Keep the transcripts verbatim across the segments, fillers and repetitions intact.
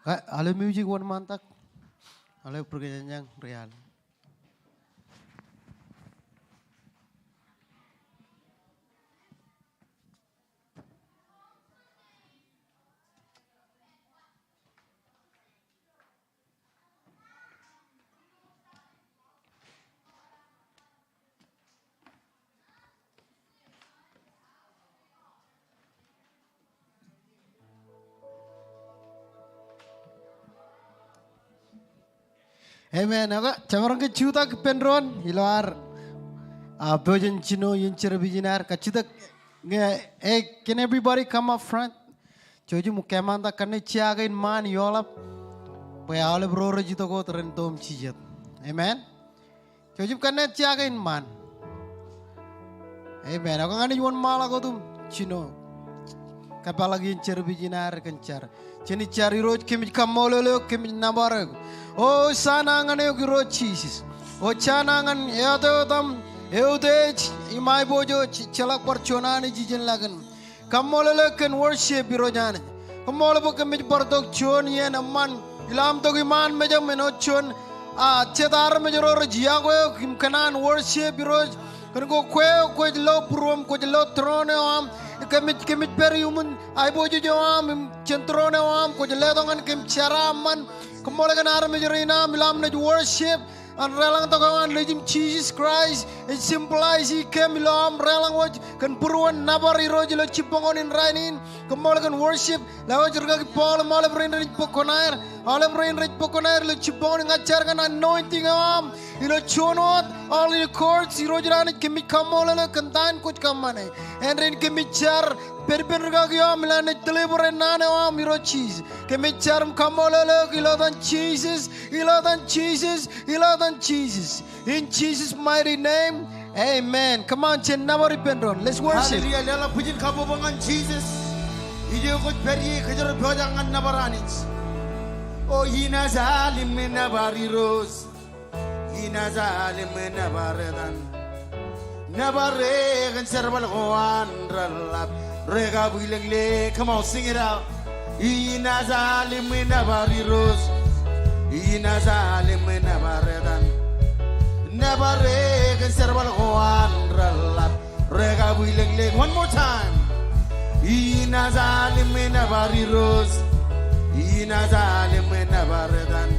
Ka, aolep music wōnṃaantak. Aolep ri kōjañjañ ri al. Amen. Ak jemaroñ ke jutak ippān doon ilo ad, ah, pojak in jino iien service in ad, kajjitōk ñe, hey, can everybody come up front? Jouj im kōṃṃantak kanne jea kein ṃaan ioḷap bwe aolep ro rej itok wōt ren itok im jijet. Amen. Jouj im kanne jea kein ṃaan. Amen. Ak ña ij wōnṃaanḷọk wōt im jino kōpeḷḷọk iien service in ad kōn jar. Jen jar. Irooj, kōmij kaṃṃoolol eok, kōmij nōbar eok. O, Hosanna ñan eok Irooj Jisōs. O, Hosanna ñan eoteot aṃ, eutiej im aiboojoj, ejjeḷọk bar juon Anij ijin lakin. Kaṃṃoolol eok kōn worship Irooj Anij. Koṃṃool bwe kōmij bar tok juon iien eṃṃan ilo aṃ tok iṃaan mejaṃ āinwōt juon, ah, jet armej ro rej yokwe eok im kōṇaan worship Irooj. Kōn ke kwe, kwōj lo būruōm, kwōj lo tūroon eo aṃ. Kōmij, kōmij pād iuṃwin aiboojoj eo aṃ im jān tūroon eo aṃ, kwōj letok ñan kōm jeraaṃṃan. Koṃṃool kōn armej rein aṃ ilo aṃ naaj worship. An deḷọñ tok eo an Lord im Jesus Christ, ej symbolize kōm ilo aṃ deḷọñ wōj kōn būruon nōbar Irooj ilo jibboñōn in rainin. Koṃṃool kōn worship, lewōj rikaki Paul im aolep rein rej bōk koṇaer, aolep rein rej bōk koṇaer ilo jibboñōn in, ña ij jar kōn anointing eo aṃ ilo juon wōt, all in chords, Irooj Anij kōmij kaṃṃoolol eok kōn ta in kwōj kōṃṃane. Āindein kōmij jar, pād ippān rikaki eo aṃ ilo an naaj deliver e naan eo aṃ Irooj Jisōs. Kōmij jar im kaṃṃoolol eok ilo etan Jisōs, ilo etan Jisōs, ilo etan Jisōs. In Jesus' mighty name, amen. Come on, jen nōbar ippān doon. Let's worship. Hallelujah. Leḷọk bwijin kabbokbok ñan Jisōs. Ijo kwōj pād ie kōjro pojak ñan nōbar Anij. O inaaj al im nōbar Irooj. Inaaj al im nōbar etan. Nōbar e kōn jerbal ko an reḷap rekabwilōñlōñ. Come on, sing it out. Inaaj al im nōbar Irooj. Inaaj al im nōbar etan. Nōbar e kōn jerbal ko an reḷap rekabwilōñlōñ. One more time. Inaaj al im nōbar Irooj. Inaaj al im nōbar etan.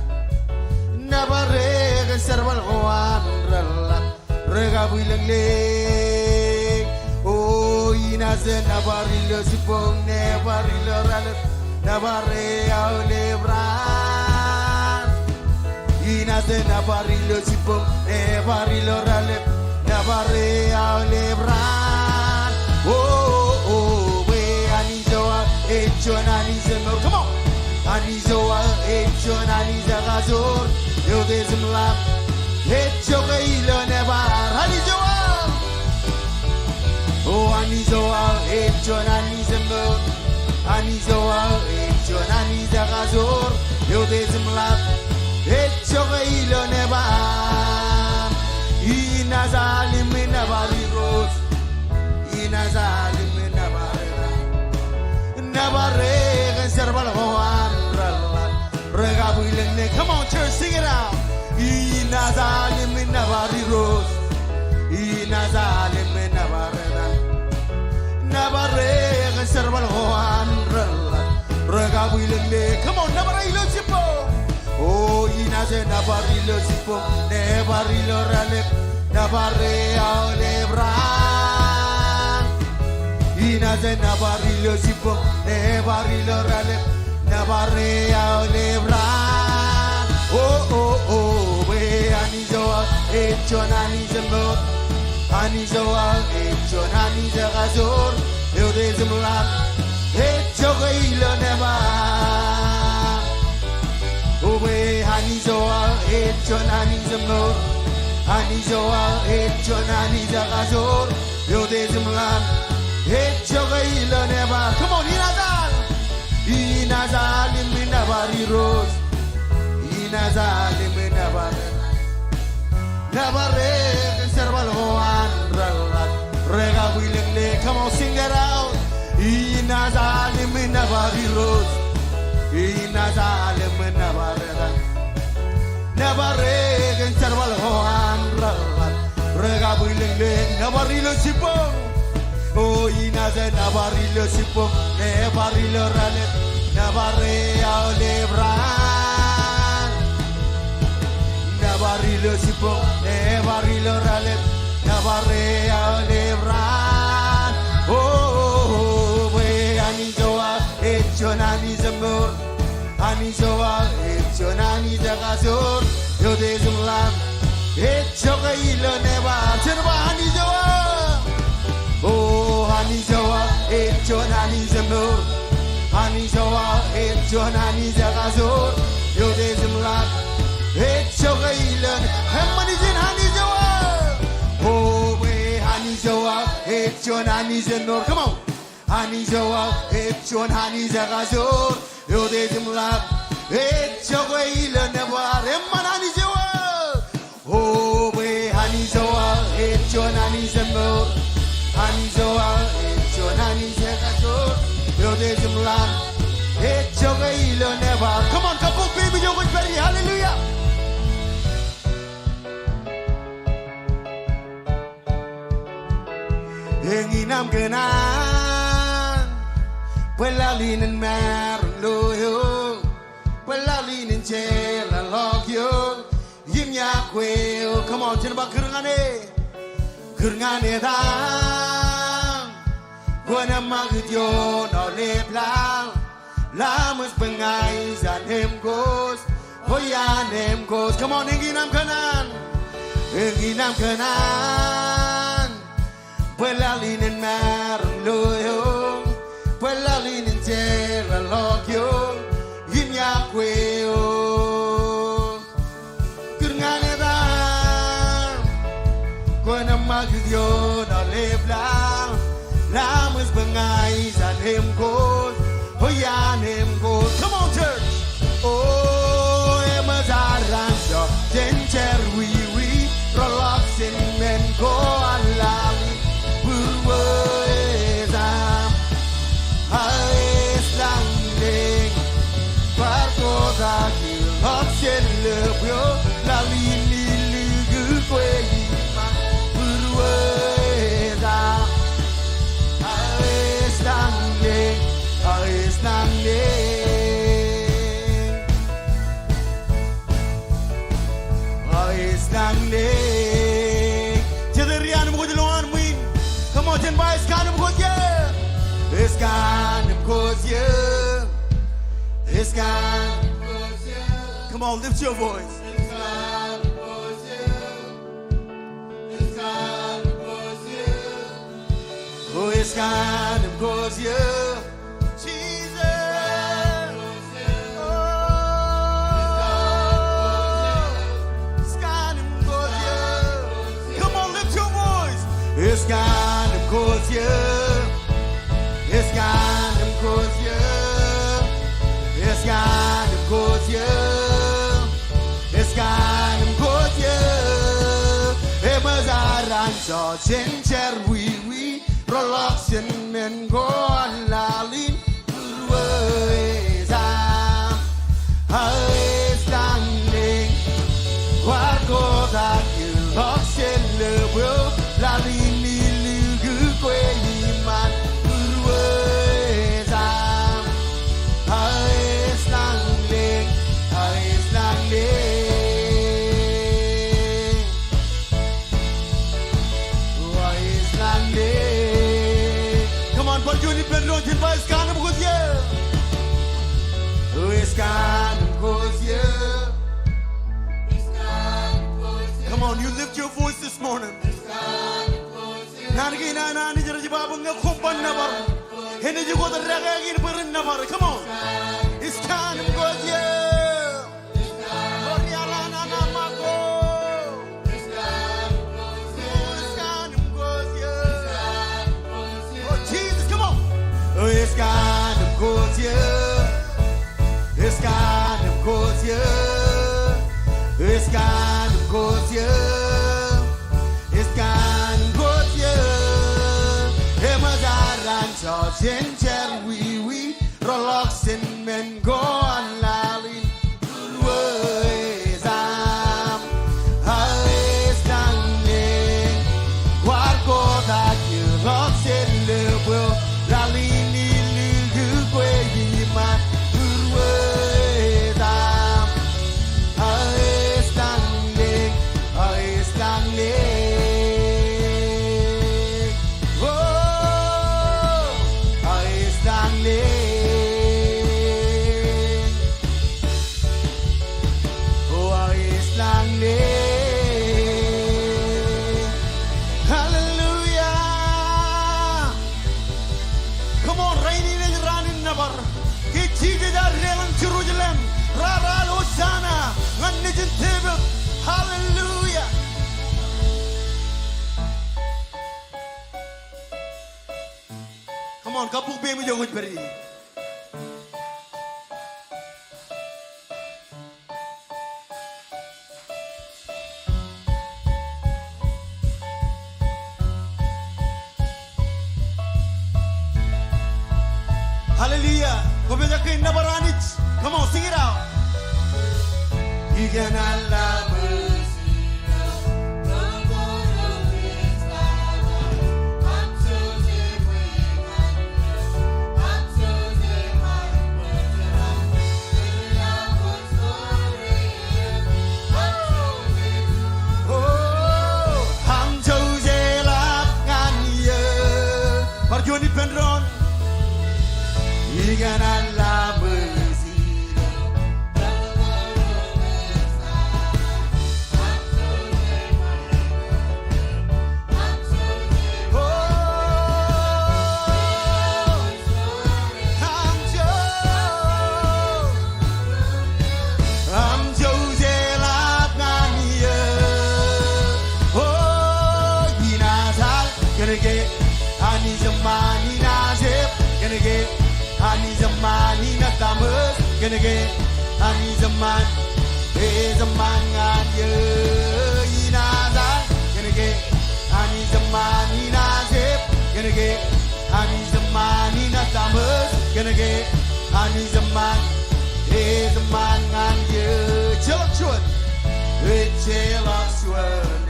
Nōbar e kōn jerbal ko an reḷap rekabwilōñlōñ. O inaaj nōbar ilo jibboñ, nōbar ilo raelep, nōbar e aolep raan. Inaaj nōbar ilo jibboñ, nōbar ilo raelep, nōbar e aolep raan. O, o, o, bwe Anij eo aō ej juon Anij emour. Come on. Anij eo aō ej juon Anij ekajoor, eutiej im ḷap, ej jokwe ilo nōbar. Anij eo aō. O Anij eo aō ej juon Anij emour. Anij eo aō ej juon Anij ekajoor, eutiej im ḷap, ej jokwe ilo nōbar. Inaaj al im nōbar Irooj. Inaaj al im nōbar etan. Nōbar e kōn jerbal ko an reḷap rekabwilōñlōñ. Come on, church, sing it out. Inaaj al im nōbar Irooj. Inaaj al im nōbar etan. Nōbar e kōn jerbal ko an reḷap rekabwilōñlōñ. Come on, nōbar e ilo jibboñ. O inaaj nōbar ilo jibboñ, nōbar ilo raelep, nōbar e aolep raan. Inaaj nōbar ilo jibboñ, nōbar ilo raelep, nōbar e aolep raan. O, o, o, bwe Anij eo aō ej juon Anij emour. Anij eo aō ej juon Anij ekajoor, eutiej im ḷap, ej jokwe ilo nōbar. O bwe Anij eo aō ej juon Anij emour. Anij eo aō ej juon Anij ekajoor, eutiej im ḷap, ej jokwe ilo nōbar. Come on, inaaj al. Inaaj al im nōbar Irooj. Inaaj al im nōbar. Nōbar e kōn jerbal ko an reḷap rekabwilōñlōñ. Come on, sing that out. Inaaj al im nōbar Irooj. Inaaj alem nōbar etan. Nōbar e kōn jerbal ko an reḷap. Ri kabwilōñlōñ, nōbar ilo jibboñ. O inaaj nōbar ilo jibboñ, nōbar ilo rālep, nōbar e aolep raan. Nōbar ilo jibboñ, nōbar ilo rālep, nōbar e aolep raan. O, bwe Anij eo aō ej juon Anij emour. Anij eo aō ej juon Anij ekajoor. Eote ej im ḷap. Ej jokwe ilo nōbar. Jen ba Anij eo aō. O Anij eo aō ej juon Anij emour. Anij eo aō ej juon Anij ekajoor. Eote ej im ḷap. Ej jokwe ilo nōbar. Eṃṃan ijin Anij eo aō. O bwe Anij eo aō ej juon Anij emour. Come on. Anij eo aō ej juon Anij ekajoor. Eote ej im ḷap. Ej jokwe ilo nōbar. Eṃṃan Anij eo aō. O bwe Anij eo aō ej juon Anij emour. Anij eo aō ej juon Anij ekajoor. Eote ej im ḷap. Ej jokwe ilo nōbar. Come on, kabbokbok peiṃ ijo kwōj pād ie. Hallelujah. Eñin aṃ kōṇaan, bwe laḷ in en maroñ lo eok, bwe laḷ in en jeḷāḷọk eok, im iọkwe eok. Come on, jen ba kūr ñan e. Kūr ñan etan, kwōn eṃṃakūt ioon aolep laḷ. Laṃōj bwe ña ij an eṃkoos, o iaan eṃkoos. Come on, eñin aṃ kōṇaan. Eñin aṃ kōṇaan. Bwe laḷ in en maroñ lo eok. Bwe laḷ in en jeḷāḷọk eok. Im iọkwe eok. Kūr ñan etan, kwōn eṃṃakūt ioon aolep laḷ. Laṃōj bwe ña ij an eṃkoos, o iaan eṃkoos. Come on, church. O eṃōj ad anjọ jān jerọwiwi, rọọlḷọk jān men ko an laḷ in būruetam. Aō ej lañ lōñ, kwaar kotak ḷọk jān lōb eo, laḷ in ilukkuun kwe iṃaan būruetam. Aō ej lañ lōñ, aō ej lañ lōñ. Aō ej lañ lōñ. Jete ri-anbwij ḷọk an ṃwiin? Come on, jen ba ej kōn anbwij eō. Ej kōn anbwij eō. Ej kōn anbwij eō. Come on, lift your voice. Ej kōn anbwij eō. Ej kōn anbwij eō. O ej kōn anbwij eō. Jesus. Come on, lift your voice. Eṃōj ad anjọ jān jerọwiwi, rọọlḷọk jān men ko an laḷ in būruetam. Aō ej lañ lōñ, kwaar kotak ḷọk jān lōb eo, laḷ in ilukkuun kwe iṃaan būruetam. Aō ej lañ lōñ, aō ej lañ lōñ. Come on, bar juon ippān doon, jen ba ej kōn anbwij eō. Come on, you lift your voice this morning. Naan kein an Anij rej ba bwe ñe koṃ bar nōbar, enaaj kōtdekā in bwe ren nōbar. Come on. Ej kōn anbwij eō. Oh, Jesus, come on. Eṃōj ad anjọ jān jerọwiwi, rọọlḷọk jān men ko Jisōs ear deḷọñ Jerusalem, raar al Hosanna ñan nejin Devid. Hallelujah. Come on, kabbokbwe im ijo kwōj pād ie. Hallelujah. Kwōpojak ke nōbar Anij. Come on, sing it out. O, aṃ jouj eḷap ñan eō. Bar juon ippān doon. Ikōṇaan lọmọọr. O, aṃ jouj, aṃ jouj eḷap ñan eō. O, inaaj al kōnke Anij eṃṃan, inaaj ep kōnke Anij eṃṃan, inaaj tōmak kōnke Anij eṃṃan. Ej eṃṃan ñan eō. Inaaj al kōnke Anij eṃṃan, inaaj ep kōnke Anij eṃṃan, inaaj tōmak kōnke Anij eṃṃan. Ej eṃṃan ñan eō. Ejjeḷọk juon. Ejjeḷọk juon.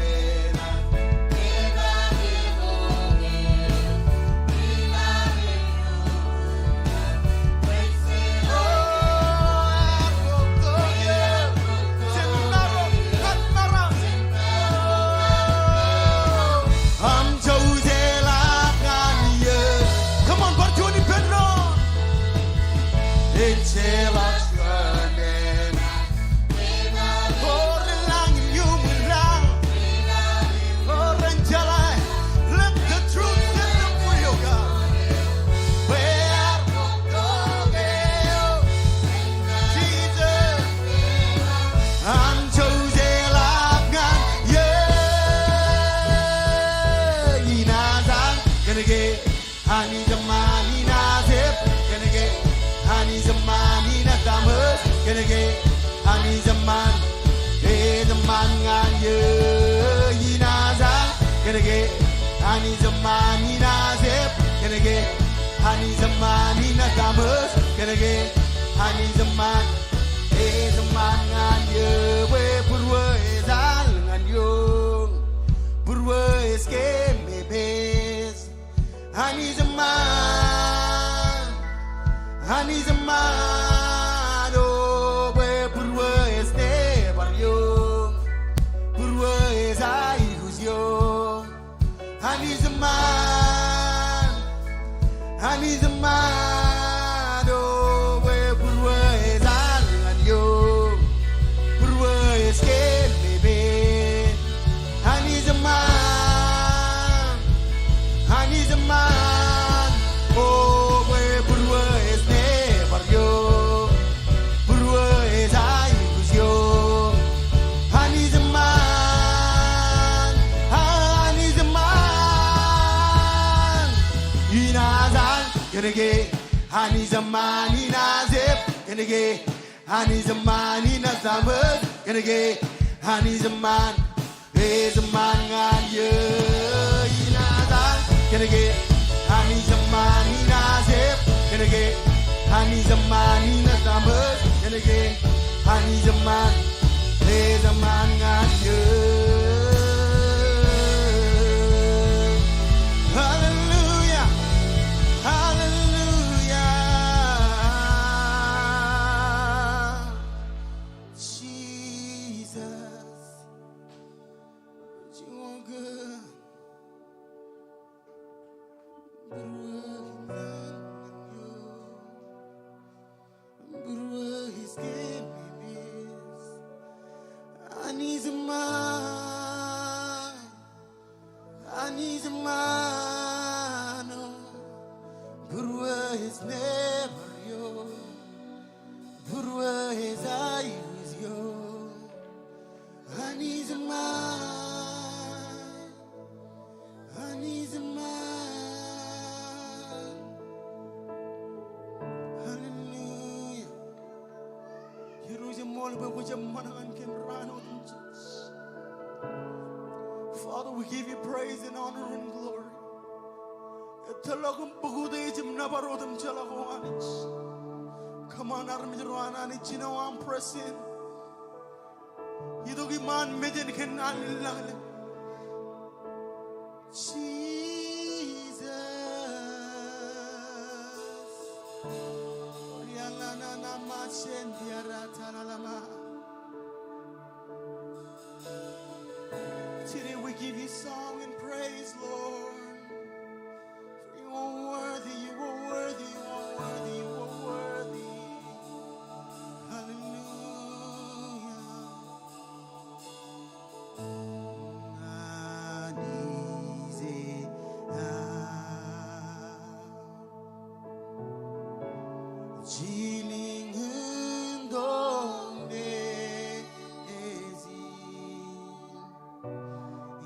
Aṃ jouj eḷap ñan eō. Come on, bar juon ippān doon. Ejjeḷọk juon. O, ren lañ im iuṃwin lañ. O, ren jeḷā. Let the truth set them free, O God. Bwe ear bōktok eō. Jesus. Aṃ jouj eḷap ñan eō. Inaaj al kōnke Anij eṃṃan, inaaj ep kōnke Anij eṃṃan, inaaj tōmak kōnke Anij eṃṃan. Ej eṃṃan ñan eō. Inaaj al kōnke Anij eṃṃan, inaaj ep kōnke Anij eṃṃan, inaaj tōmak kōnke Anij eṃṃan. Ej eṃṃan ñan eō bwe būruō ej al ñan eoñ. Būruō ej kememej. Anij eṃṃan, Anij eṃṃan, o, bwe būruō ej nōbar eoñ, būruō ej aikuj eoñ. Anij eṃṃan, Anij eṃṃan, o, bwe būruō ej al ñan eoñ, būruō ej kememej. Anij eṃṃan, Anij eṃṃan, o, bwe būruō ej nōbar eoñ, būruō ej aikuj eoñ. Anij eṃṃan, Anij eṃṃan, inaaj al kōnke Anij eṃṃan, inaaj ep kōnke Anij eṃṃan, inaaj tōmak kōnke Anij eṃṃan. Ej eṃṃan ñan eō. Inaaj al kōnke Anij eṃṃan, inaaj ep kōnke Anij eṃṃan, inaaj tōmak kōnke Anij eṃṃan. Ej eṃṃan ñan eō. Hallelujah. Hallelujah. Jesus. Jisōs. Būruō ej kememej. Anij eṃṃan, Anij eṃṃan, o, būruō ej nōbar eoñ, Ṃool bwe kwō jab ṃōṇōṇō kōm raan otemjej. Father, we give you praise and honor and glory. Etōllọk im bōk utiej im nōbar otemjeḷọk O Anij. Come on, armej ro an Anij, jino aṃ press in. Itok iṃaan mejān kōn an ilọk. Jesus. Today we give you song and praise, Lord. For you are worthy, you are worthy, you are worthy, you are worthy. Hallelujah. Anij eo aō, jilkintok Nejiṃ,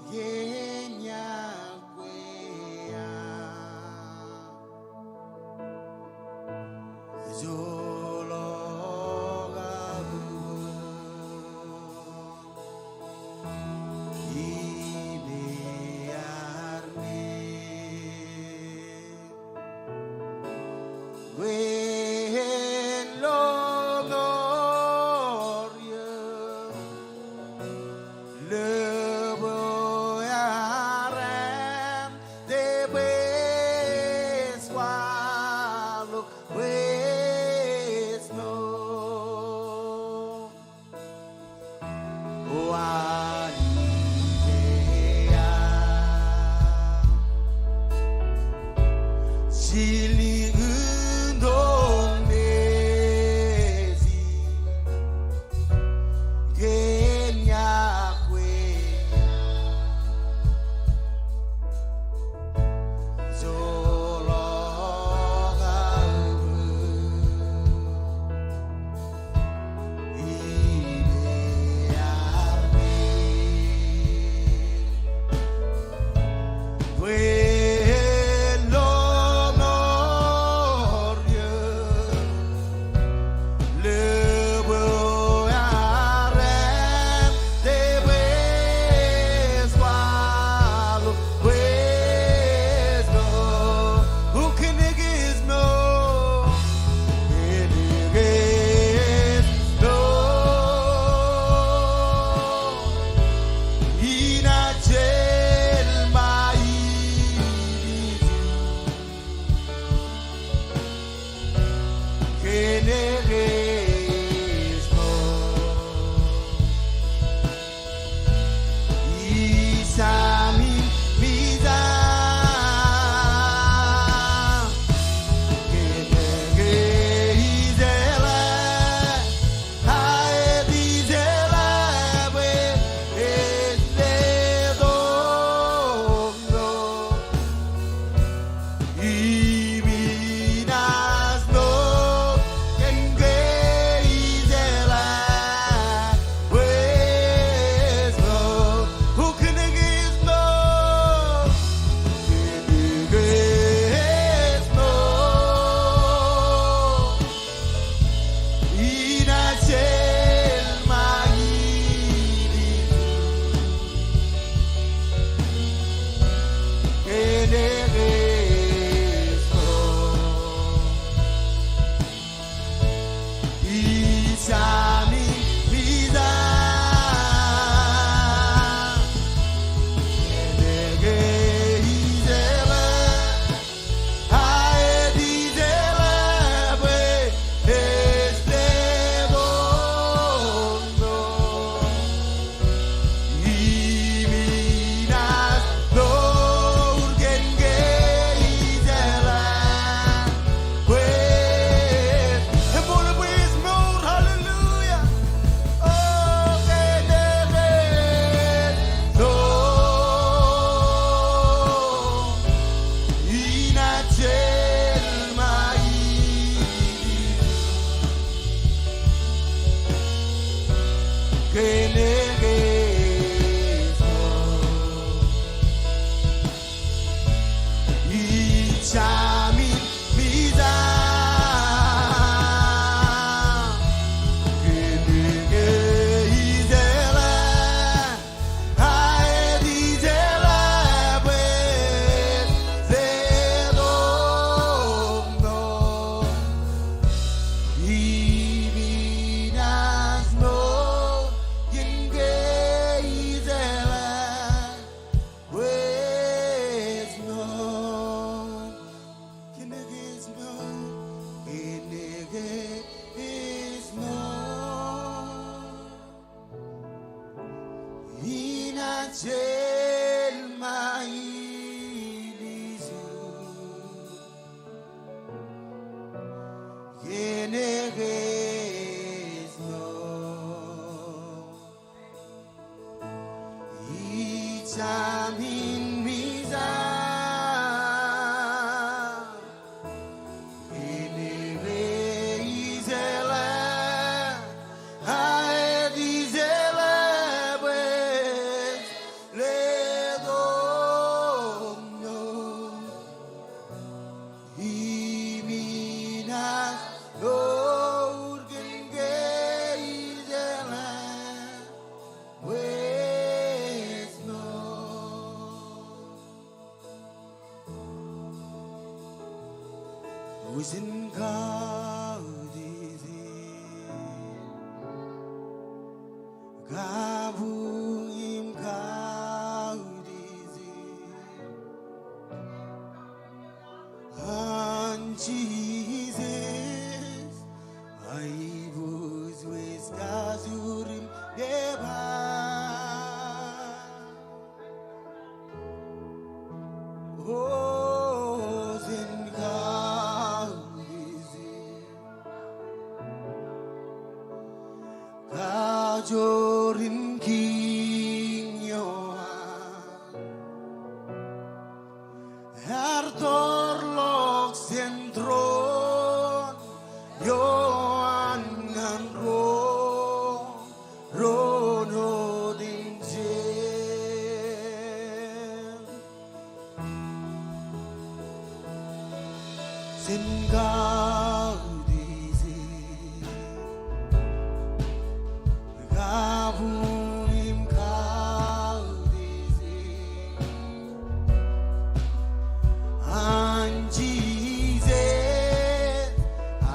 kōn iọkwe aō. Joḷọk aō bwe imearmej bwe en lọmọọr eō. Lōb eo ear āindein bwe ej kwaḷọk bwe ej ṃool. O Anij eo aō, jilkintok Nejiṃ, kōn iọkwe aō. Joḷọk aō bwe imearmej bwe en lọmọọr eō. Lōb eo ear āindein bwe ej kwaḷọk bwe ej ṃool. Who can against no? Who can against no? Inaaj jeḷ ṃae ilju. Kōn e kōj ṃool. Ij Samin Mijaṃ. Kōn e kōj ij jeḷā, aet ij jeḷā bwe ej letok ṇo. Im inaaj ṇo kōn ke ij jeḷā bwe ej ṇo. Who can against no? Who can against no? Inaaj jeḷ ṃae ilju kōn e kōj ṃool. Ij Samin Mijaṃ. Kōn e kōj ij jeḷā, aet ij jeḷā bwe ej letok ṇo. Im inaaj ṇo kōn ke ij jeḷā bwe ej ṃool, bwe ej ṃool. Hallelujah. O kōn e kōj ṇo, inaaj jeḷ ṃae ilju kōn e kōj ṇo. Ij Samin Mijaṃ. Kōn e Jen kautiej e, kabuñ im kautiej e an Jisōs, aiboojoj kajoor im eban. O jen kautiej e, kajoor in kiiñ eo an ear toorḷọk jān tūroon eo an ñan ro, ro otemjej. Jen kautiej e, kabuñ im kautiej e an Jisōs,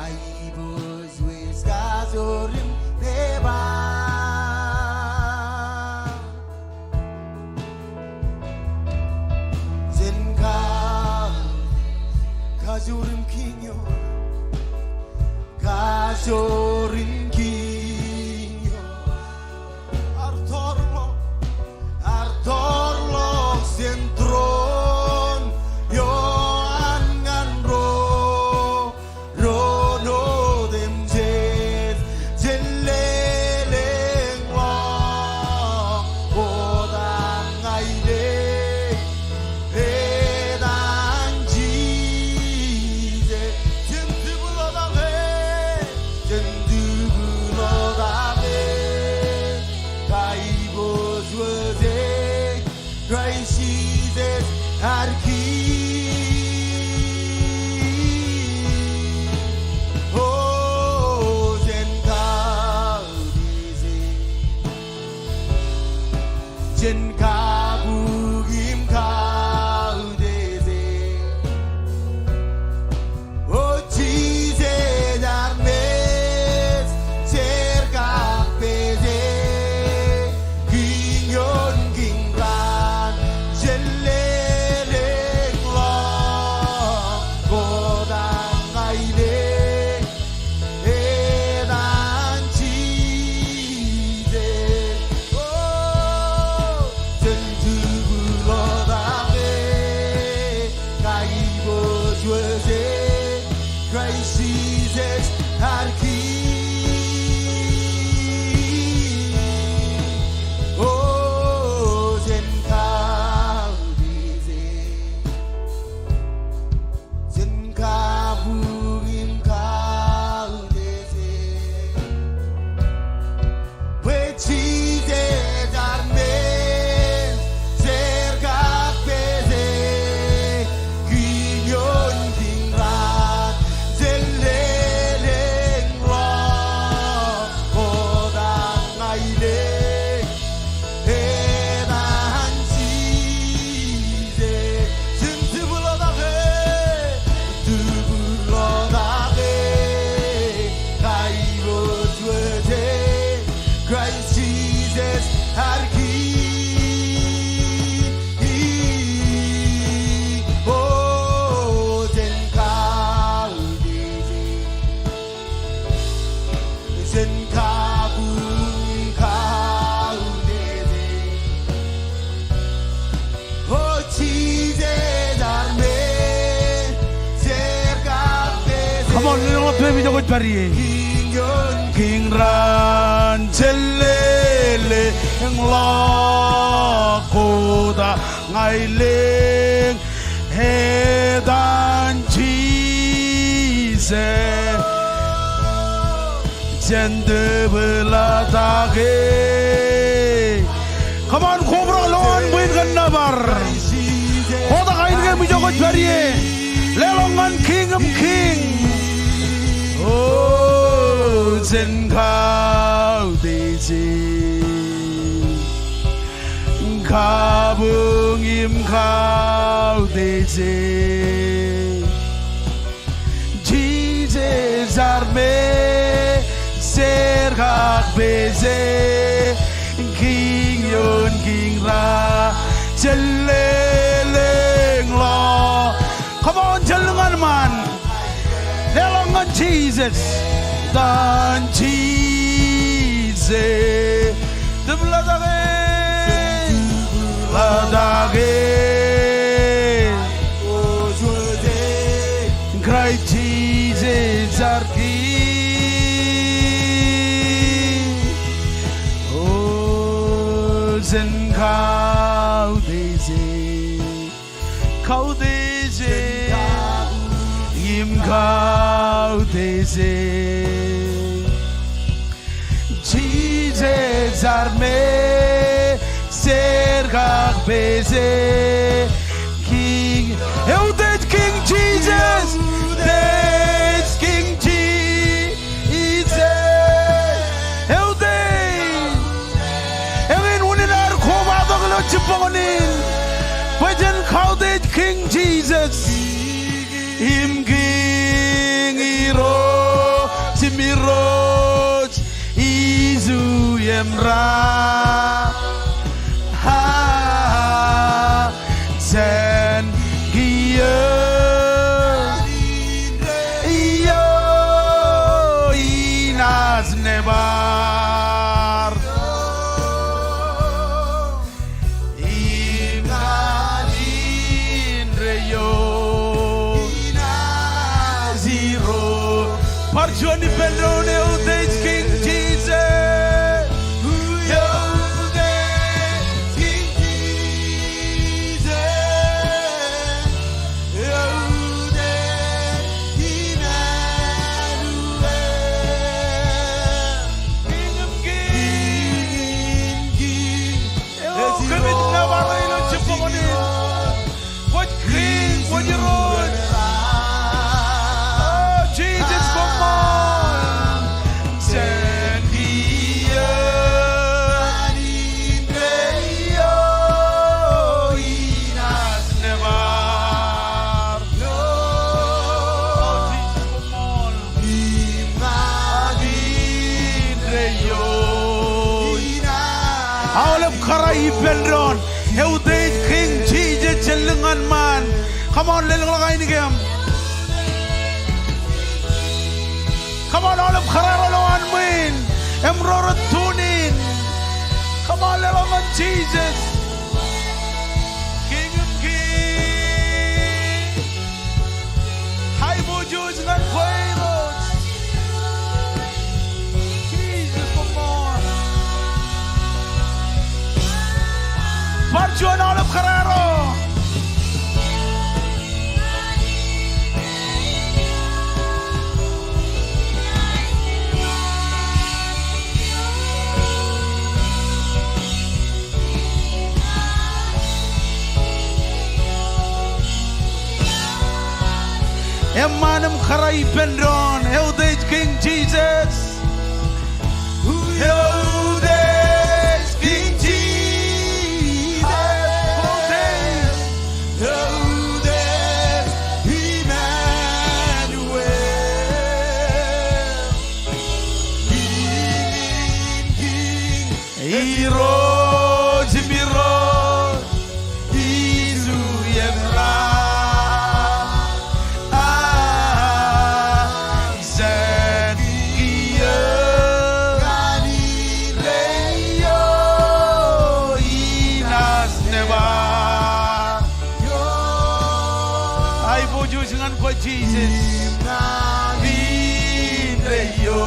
aiboojoj kajoor im eban. Jen ka, kajoor in kiiñ eo, kajoor in kiiñ eo ear toorḷọk, ear toorḷọk jān tūroon eo an ñan ro, ro otemjej. Jen lelōñḷọk bōtab ña ilo etan Jisōs. Jen tibūḷọk e, jen tibūḷọk e, kaiboojoj e, Kraist Jisōs ear kiiñ. O jen kautiej e, jen kabuñ im kautiej e. O Jisōs armej, jar kab peje kiiñ eo in kiiñ raan. Jen lelōñḷọk bōtab ña ilo etan Jisōs. O jen tibūḷọk e, kaiboojoj e, Kraist Jisōs ear kiiñ. O jen kautiej e, jen kabuñ im kautiej e. Bwe Jisōs armej, jar kab peje kiiñ eo in kiiñ raan. Jen lelōñḷọk bōtab ña ilo etan Jisōs. Jen tibūḷọk e, tibūḷọk e, kaiboojoj e, Kraist Jisōs ear kiiñ. O jen kautiej e, jen kabuñ im kautiej e. O Jisōs armej, jar kab peje. Come on, lelōñḷọk tōre im ijo kwōj pād ie. Kiiñ eo in kiiñ raan, jen lelōñḷọk bōtab ña ilo etan Jisōs. Jen tibūḷọk e. Come on, kobrak lowaan bwe in kōn nōbar. Kotak ain kein im ijo kwōj pād ie. Leḷọk ñan Kiiñ in kiiñ. O jen kautiej e, kabuñ im kautiej e. me ser kak pese, kiiñ ioon kiiñ ra jelleḷọk. Come on, jen lōñ ñan ṃaan. Leḷọk ñan Jisōs. Etan Jisōs. Tūpḷatake. Tūpḷatake. Kraist Jisōs ear Kiiñ. O jen kautiej e. Kautiej e. Im kautiej e. Jisōs ear me ser kak pese. Kiiñ. Eutiej Kiiñ Jisōs. Eutiej Kiiñ Jisōs. Eutiej. Eñin unin aer kobatok ilo jibboñōn in bwe jen kautiej Kiiñ Jisōs. Im Kiiñ Irooj, im Irooj, Isu im Raṇ. Ha, ha, ha, jen kiiō. Io, inaaj nebar. Im ñan indeeo. Inaaj Irooj. Bar juon ippān doon, eutiej Kiiñ Jisōs. Eutiej Kiiñ Jisōs. Eutiej Imanuel. Kiiñ im kiiñ. Kiiñ im kiiñ. Eo, kōmij nōbar eok ilo jibboñōn in. Kwōj Kiiñ, kwōj Irooj. O Jisōs, koṃṃool. Jen kiiō. Io, inaaj nebar. O Jisōs, koṃṃool. Aolep kōrā ippān doon. Eutiej Kiiñ Jisōs, jen lōñ ñan ṃaan. Come on, lelōñḷọk ainikieṃ. Come on, aolep kōrā ro lowaan ṃwiin im ro rej tune in. Come on, leḷọk ñan Jisōs. Kiiñ im kiiñ. Aiboojoj ñan kwe Irooj. Jisōs, koṃṃool. Bar juon aolep kōrā ro. Eṃṃan im kōrā ippān doon, eutiej Kiiñ Jisōs. Eutiej Kiiñ Jisōs. Eutiej Imanuel. Kiiñ im kiiñ. Irooj im Irooj, Isu im Raṇ. A, jen kiiō ñan indeeo, inaaj nebar. Aiboojoj ñan kwe Jisōs. Ñan indeeo.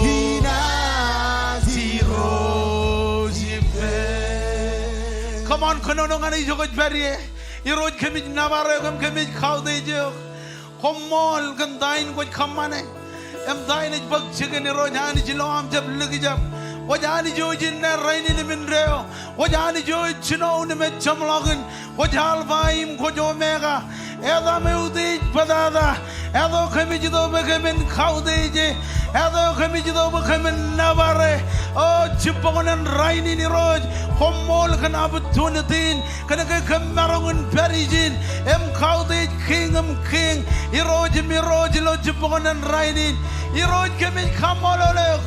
Inaaj Irooj im kiiñ. Come on, kōnono ñan ijo kwōj pād ie. Irooj, kōmij nōbar eok im kōmij kautiej eok. Koṃṃool kōn ta in kwōj kōṃṃane im ta in ej bōk jikin. Irooj, Anij ilo aṃ jab likjab. Kwōj Anij eo ej innām, rainin im indeeo. Kwōj Anij eo ej jinoin im ej jeṃḷọkin. Kwōj Alpha im kwōj Omega. Etaṃ eutiej bōtata. Eto kōmij itok bwe kōmin kautiej e. Eto kōmij itok bwe kōmin nōbare. O jibboñōn rainin Irooj, koṃṃool kōn opportunity in, kōnke kōm maroñ in pād ijin im kautiej Kiiñ in kiiñ, Irooj in irooj ilo jibboñōn rainin. Irooj kōmij kaṃṃoolol eok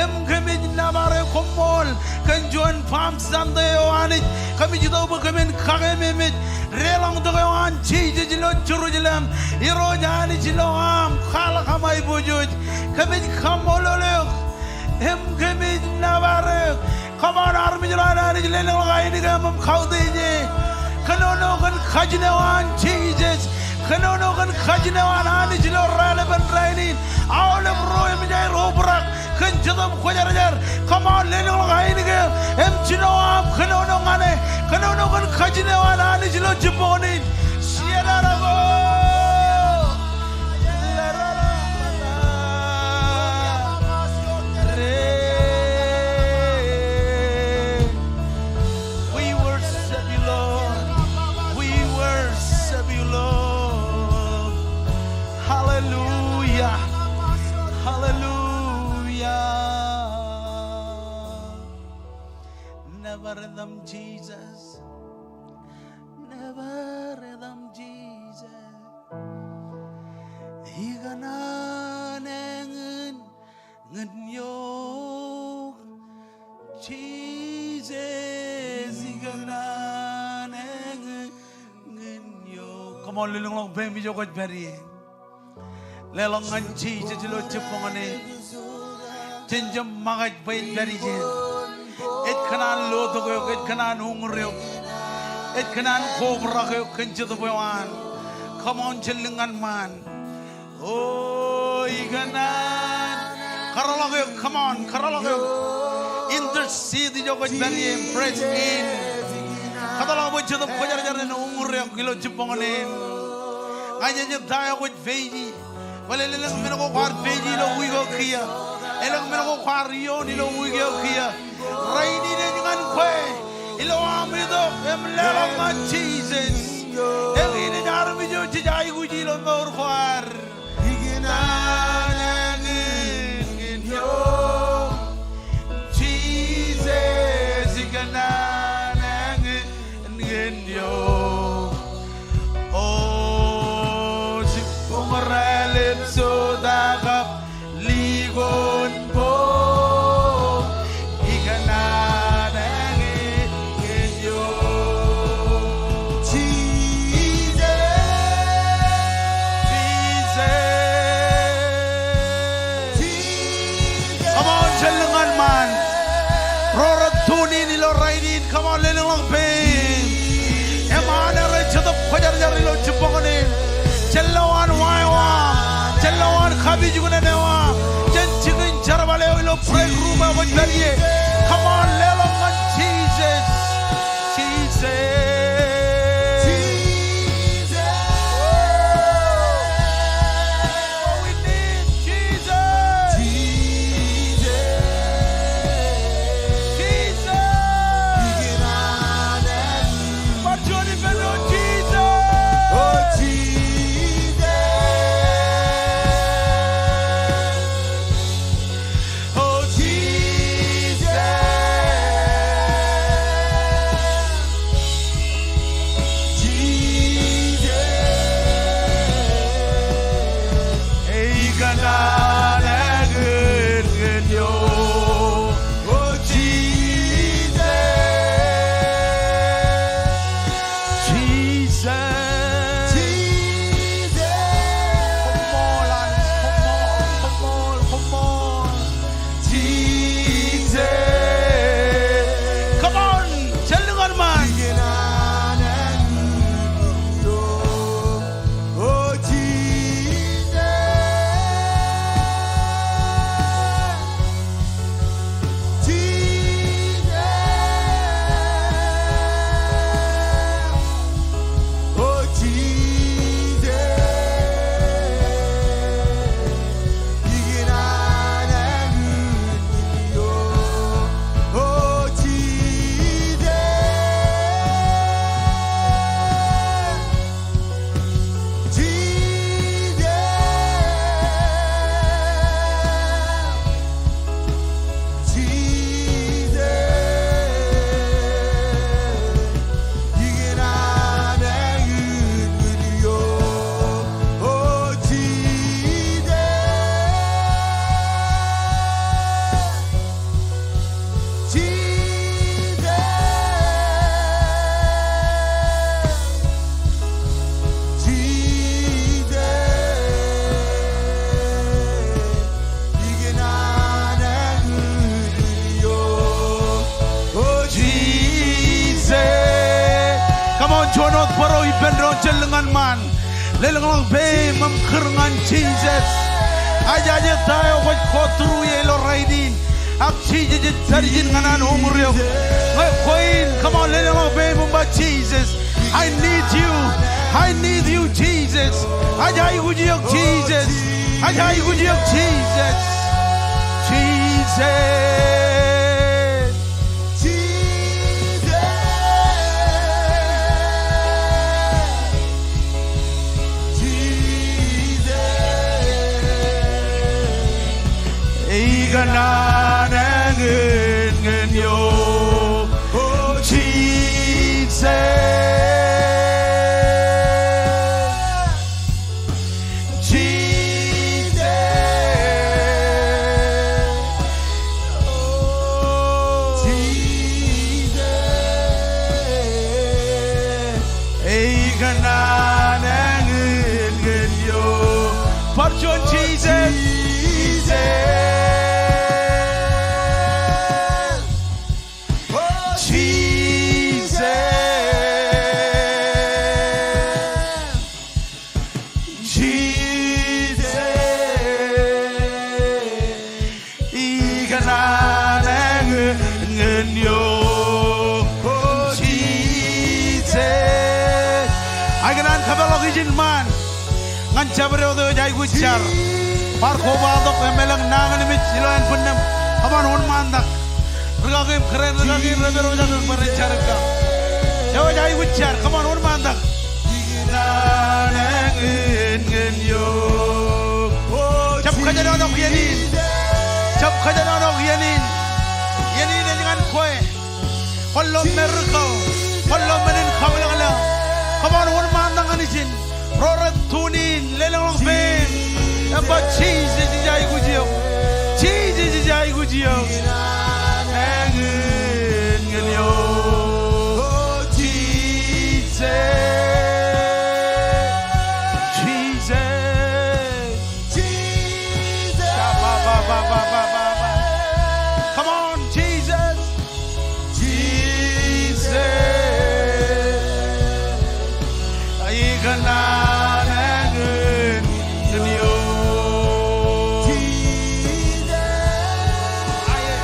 im kōmij nōbare, koṃṃool kōn juon Palm Sunday eo Anij, kōmij itok bwe kōmin kakeememej deḷọñtok eo an Jisōs ilo Jerusalem. Irooj Anij ilo aṃ kwaḷọk aṃ aiboojoj, kōmij kaṃṃoolol eok im kōmij nōbare eok. Come on, armej ro an Anij, lelōñḷọk ainikien im kautiej e. Kōnono kōn kajin eo an Jisōs. Kōnono kōn kajin eo an Anij ilo raelepin rainin. Aolep ro eṃōj aer obrak kōn Jetōb Kwōjarjar. Come on, lelōñḷọk ainikien im jino aṃ kōnono ñan e. Kōnono kōn kajin eo an Anij ilo jibboñōn in. Siedadako. We worship you, Lord. We worship you, Lord. Hallelujah. Hallelujah. Nōbar etaṃ Jisōs. Nōbar etaṃ Jisōs. Ikōṇaan eñin ñan eok. Jisōs, ikōṇaan eñin ñan eok. Come on, lelōñḷọk peiṃ ijo kwōj pād ie. Leḷọk ñan Jisōs ilo jibboñōn in. Jen jab ṃōkaj bwe ej pād ijin. Ej kōṇaan lotok eok, ej kōṇaan uñūr eok, ej kōṇaan kobrak eok kōn Jetōb eo an. Come on, jen lōñ ñan ṃaan. O ikōṇaan. Kōtḷọk eok, come on, kōtḷọk eok. Intercede ijo kwōj pād ie, press in. Kōtḷọk bwe Jetōb Kwōjarjar en uñūr eok ilo jibboñōn in. Ña ij ej ta eo kwōj peje. Bōlen elōñ men ko kwaar peje ilo wiik eo kiiō. Elōñ men ko kwaar iioon ilo wiik eo kiiō. Rainin ej ñan kwe. Ilo aṃ itok im leḷọk ñan Jisōs. Eñin ej armej eo jej aikuji ilo mour ko ad. Ikōṇaan eñin ñan eok. Jisōs, ikōṇaan eñin ñan eok. O jibboñ raelep jota kab likoon bok, ikōṇaan eñin ñan eok. Jisōs. Jisōs. Come on, jen lōñ ñan ṃaan. Ro rej tune in ilo rainin, come on, lelōñḷọk peiṃ. Eṃṃan er ej Jetōb Kwōjarjar ilo jibboñōn in. Jen lo an wa eo aṃ. Jen lo an kapijuknen eo aṃ. Jen jikin jerbal eo ilo break room eo kwōj pād ie. Come on, leḷọk ñan Jisōs. Jisōs. Jisōs. Oh, we need Jisōs. Jisōs. Jisōs. Bar juon ippān doon, Jisōs. Oh, Jisōs. Oh, Jisōs. Lelōñḷọk peiṃ im kūr ñan Jisōs. Ajaje ta eo kwōj go through ie ilo rainin. Ak Jisōs ej pād ijin ñan an uñūr eok. Ñe kwe in, come on, lelōñḷọk peiṃ im ba Jisōs, I need you. I need you, Jisōs. Ij aikuj eok Jisōs. Ij aikuj eok Jisōs. Jisōs. Jisōs. Jisōs. Ikōṇaan ñan ñan eok, oh Jisōs. Jisōs. Oh Jisōs. Ikōṇaan ñan ñan eok. Bar juon Jisōs. Jisōs. Oh Jisōs. Jisōs. Ikōṇaan ñan ñan eok, oh Jisōs. Ikōṇaan kōpeḷḷọk ijin ṃaan ñan jabdewōt eo ej aikuj jar. Bar kobatok im elōñ nañinmej ilo ānbwinnūṃ. Come on, wōnṃaantak. Rikaki im kōrā in rikaki rej pād ilo jabdewōt bar jar eo. Eo ej aikuj jar. Come on, wōnṃaantak. Ikōṇaan ñan ñan eok. Jab kōjenolọk iien in. Jab kōjenolọk iien in. Iien in ej ñan kwe. Kwōn lo men ri kōḷ. Kwōn lo men in kabwilōñlōñ. Come on, wōnṃaantak ñan ijin. Ro rej tune in, lelōñḷọk peiṃ im ba Jisōs ij aikuj eok. Jisōs ij aikuj eok. Ñan ñan eok. Jisōs. Jisōs. Jisōs. Ba, ba, ba. Come on, Jisōs. Jisōs. Ikōṇaan ñan ñan eok. Jisōs. Fire.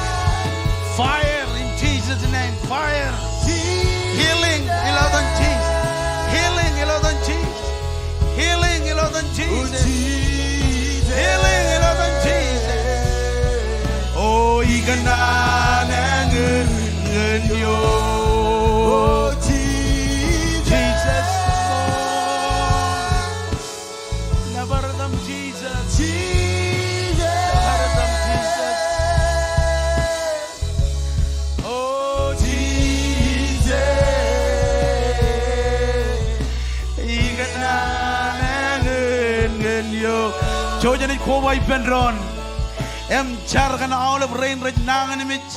Fire in Jesus' name. Fire. Jisōs. Healing ilo etan Jisōs. Healing ilo etan Jisōs. Healing ilo etan Jisōs. Oh, Jisōs. Healing ilo etan Jisōs. O ikōṇaan ñan ñan eok. O Jisōs. Jisōs. Nōbar etan Jisōs. Jisōs. Nōbar etan Jisōs. O Jisōs, ikōṇaan ñan ñan eok. Jouj im koba ippān doon. Im jar kōn aolep rein rej nañinmej,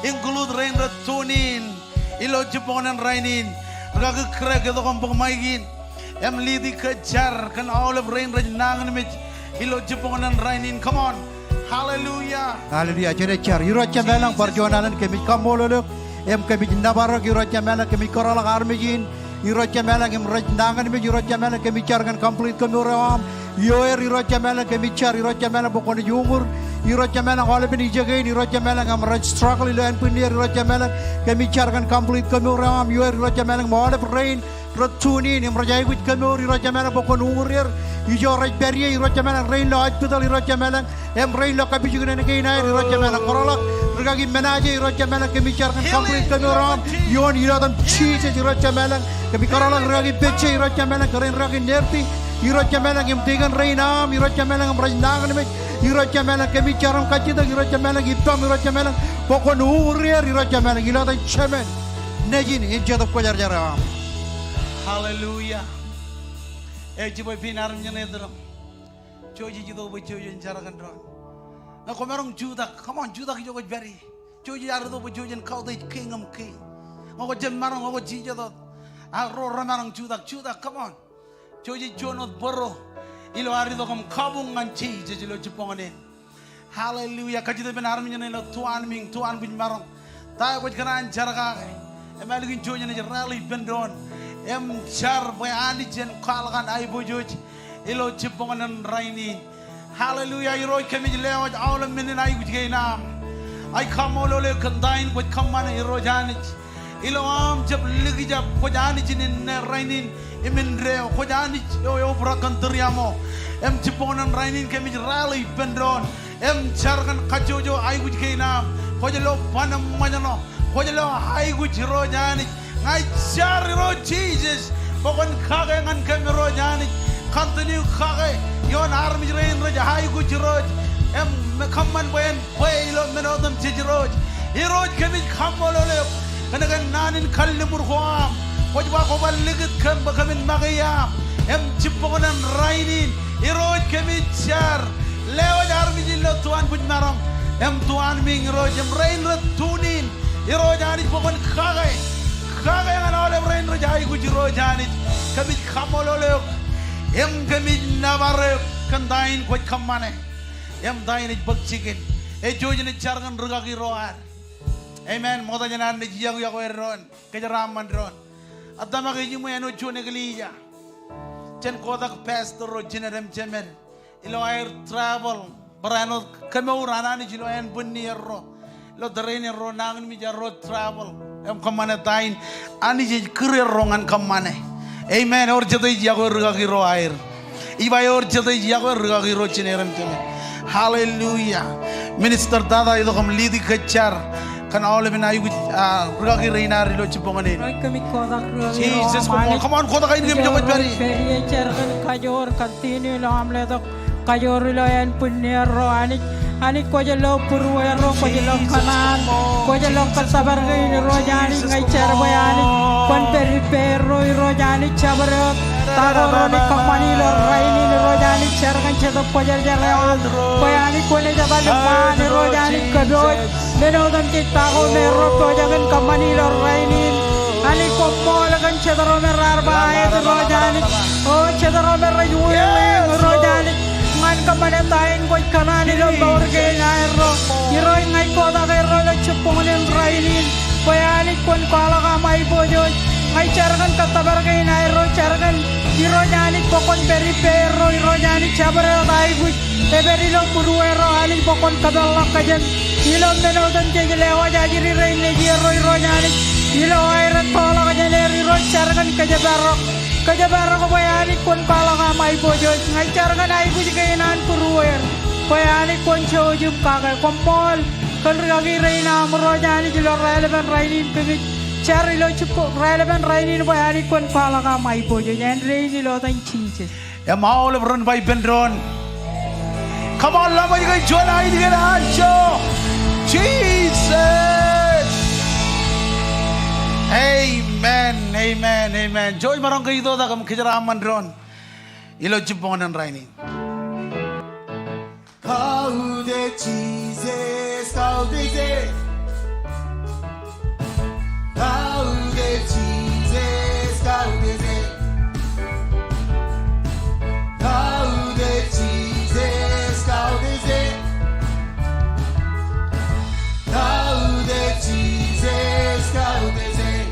include rein rej tune in ilo jibboñōn rainin. Rikaki Greg, itok im bōk maik in im lead e kōj jar kōn aolep rein rej nañinmej ilo jibboñōn rainin. Come on. Hallelujah. Hallelujah. Jen jar. Irooj Jemām ilañ, bar juon alen kōmij kaṃṃoolol eok im kōmij nōbar eok. Irooj Jemām ilañ, kōmij kōrọọlḷọk armej in, Irooj Jemām ilañ, im rej nañinmej. Irooj Jemām ilañ, kōmij jar kōn complete kōmour eo aṃ. Ioer Irooj Jemām ilañ, kōmij jar Irooj Jemām ilañ bwe kwōnaaj uñūr. Irooj Jemām ilañ, aolepen ijekein Irooj Jemām ilañ im rej struggle ilo ānbwinnier Irooj Jemām ilañ, kōmij jar kōn complete kōmour eo aṃ. Ioer Irooj Jemām ilañ, im aolep rein rej tune in im rej aikuj kōmour Irooj Jemām ilañ bwe kwōn uñūr er. Ijo rej pād ie Irooj Jemām ilañ, rein ilo hospital Irooj Jemām ilañ, im rein ilo kapijuknen kein aer Irooj Jemām ilañ. Kōrọọlḷọk rikaki Menaje Irooj Jemām ilañ, kōmij jar kōn complete kōmour eo aṃ. Ioon ilo etan Jisōs Irooj Jemām ilañ. Kōmij kōrọọlḷọk rikaki Pejje Irooj Jemām ilañ, kōrā in rikaki Nerti Irooj Jemām ilañ, im tikōn rein aṃ Irooj Jemām ilañ, im rej nañinmej Irooj Jemām ilañ, kōmij jar im kajjitōk Irooj Jemām ilañ ippaṃ Irooj Jemām ilañ bwe kwōn uñūr er Irooj Jemām ilañ ilo etan Jemān Nejin in Jetōb Kwōjarjar eo aṃ. Hallelujah. Ej jibwe pein armej ṇe itōn. Jouj ej itok bwe jouj jen jar kōn doon. Ñe kwōmaroñ jutak, come on, jutak ijo kwōj pād ie. Jouj ej ar itok bwe jouj jen kautiej kiiñ im kiiñ. Ñe kwō jab maroñ, ñe kwō jijet wōt, ak ro remaroñ jutak, jutak, come on. Jouj ej juon wōt bōro ilo ad itok im kabuñ ñan Jisōs ilo jibboñōn in. Hallelujah. Kajjitōk ippān armej ṇe ilo tuanmiiñ, tuanbwijmaroñ. Ta eo kwōj kōṇaan jar kake im ālikin jouj jen rally ippān doon. Im jar bwe Anij en kwaḷọk an aiboojoj ilo jibboñōn in rainin. Hallelujah, Irooj kōmij lewōj aolep men in aikuj kein aṃ. Ij kaṃṃoolol eok kōn ta in kwōj kōṃṃane Irooj Anij. Ilo aṃ jab likjab kwōj Anij in inne rainin im indeeo, kwōj Anij eo eobrak kōn tūriaṃo. Im jibboñōn in rainin kōmij rally ippān doon. Im jar kōn kajjojo aikuj kein aṃ. Kwōj lo ban im ṃōjṇọ. Kwōj lo aikuj Irooj Anij. Ña ij jar Irooj Jisōs bwe kwōn kake ñan kōm Irooj Anij. Continue kake ioon armej rein rej aikuj Irooj. Im kōṃṃan bwe en bwe ilo men otemjej Irooj. Irooj kōmij kaṃṃoolol eok kōn ke naan in kalliṃur ko aṃ. Kwōj ba kwō bar likūt kōm bwe kōmin make iaam. Im jibboñōn in rainin Irooj kōmij jar. Lewōj armej in ilo tuanbwijmaroñ im tuanmiiñ Irooj im rein rej tune in. Irooj Anij bwe kwōn kake, kake ñan aolep rein rej aikuj Irooj Anij. Kōmij kaṃṃoolol eok im kōmij nōbar eok kōn ta in kwōj kōṃṃane. Im ta in ej bōk jikin. Ej jouj im jar kōn rūkaki ro ad. Amen. Ṃokta jān ad naaj iọkwe, iọkwe doon, kōjeraaṃṃan doon. Ij tōmak ijiṃwe āinwōt juon eklejia. Jen kotak pastor ro, jined im jemed. Ilo aer travel, barāinwōt kemour an Anij ilo ānbwinnier ro. Ilo tōre in erro nañinmej erro travel im kōṃṃane ta in Anij ej kūr erro ñan kōṃṃane. Amen. Ewōr jet ej iọkwe rūkaki ro aer. Ij ba ewōr jet ej iọkwe rūkaki ro, jined im jemed. Hallelujah. Minister Tata, itok im lead e kōj jar kōn aolepān aikuj, ah, rūkaki rein ad ilo jibboñōn in. Irooj kōmij kotak rūkaki ro aṃ Anij. Come on, kotak aikuj im jokwe pād ie. Pād ie, jar kōn kajoor, continue ilo aṃ letok kajoor ilo ānbwinnier ro Anij. Anij kwōj lo būruerro, kwōj lo kōṇaan, kwōj lo kōttōpar kein Irooj Anij. Ña ij jar bwe Anij kwōn pād ippān erro Irooj Anij, jabdewōt ta ko renaaj kōṃṃani ilo rainin Irooj Anij. Jar kōn Jetōb Kwōjarjar eo aṃ bwe Anij kwōnaaj etal iṃaan Irooj Anij kōpooj men otemjej ta ko me erro pojak in kōṃṃani ilo rainin. Anij koṃṃool kōn jet ro me raar ba aet Irooj Anij. O jet ro me rej uwing Irooj Anij ñan kōṃṃane ta in kwōj kōṇaan ilo mour kein aerro. Irooj ña ij kotak erro ilo jibboñōn in rainin bwe Anij kwōn kwaḷọk aṃ aiboojoj. Ña ij jar kōn kōttōpar kein aerro, jar kōn Irooj Anij bwe kwōn pād ippān erro Irooj Anij, jabdewōt aikuj. Ej pād ilo būruerro Anij bwe kwōn kōpeḷḷọk kōjām ilo men otemjej. Lewōj ajri rein nejierro Irooj Anij ilo aer ettoḷọk jān er Irooj, jar kōn kōjparok. Kōjparok bwe Anij kwōn kwaḷọk aṃ aiboojoj. Ña ij jar kōn aikuj kein an būruer bwe Anij kwōn jouj im kake. Koṃṃool kōn rūkaki rein aṃ Irooj Anij ilo raelepen rainin. Kōmij jar ilo jibboñ raelepen rainin bwe Anij kwōn kwaḷọk aṃ aiboojoj. Āindein ilo etan Jisōs. Im aolep ren ba ippān doon. Come on, ḷōmṇak kōn juon ainikied anjọ. Jisōs. Amen, amen, amen. Jouj maroñ ke itoitak im kōjeraaṃṃan doon ilo jibboñōn in rainin. Kautiej Jisōs, kautiej e. Kautiej Jisōs, kautiej e. Kautiej Jisōs, kautiej e. Kautiej Jisōs, kautiej e.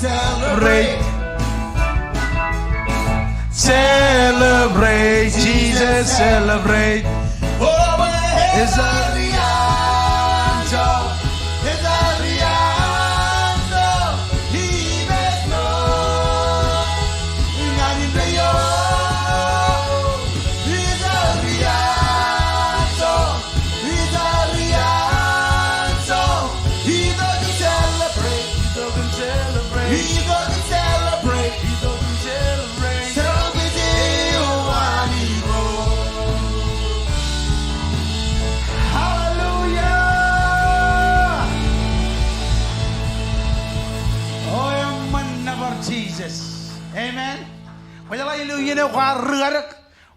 Celebrate. Celebrate, Jesus, celebrate. Over his Arianto, his Arianto, he made known. Ñan in peio, his Arianto. Itok im celebrate. Itok im celebrate. Itok im celebrate. Itok im celebrate. Celebrate eo an Irooj. Hallelujah. O eṃṃan nōbar Jisōs. Amen. Kwōjeḷā ilo iien eo kwaar ri kadek.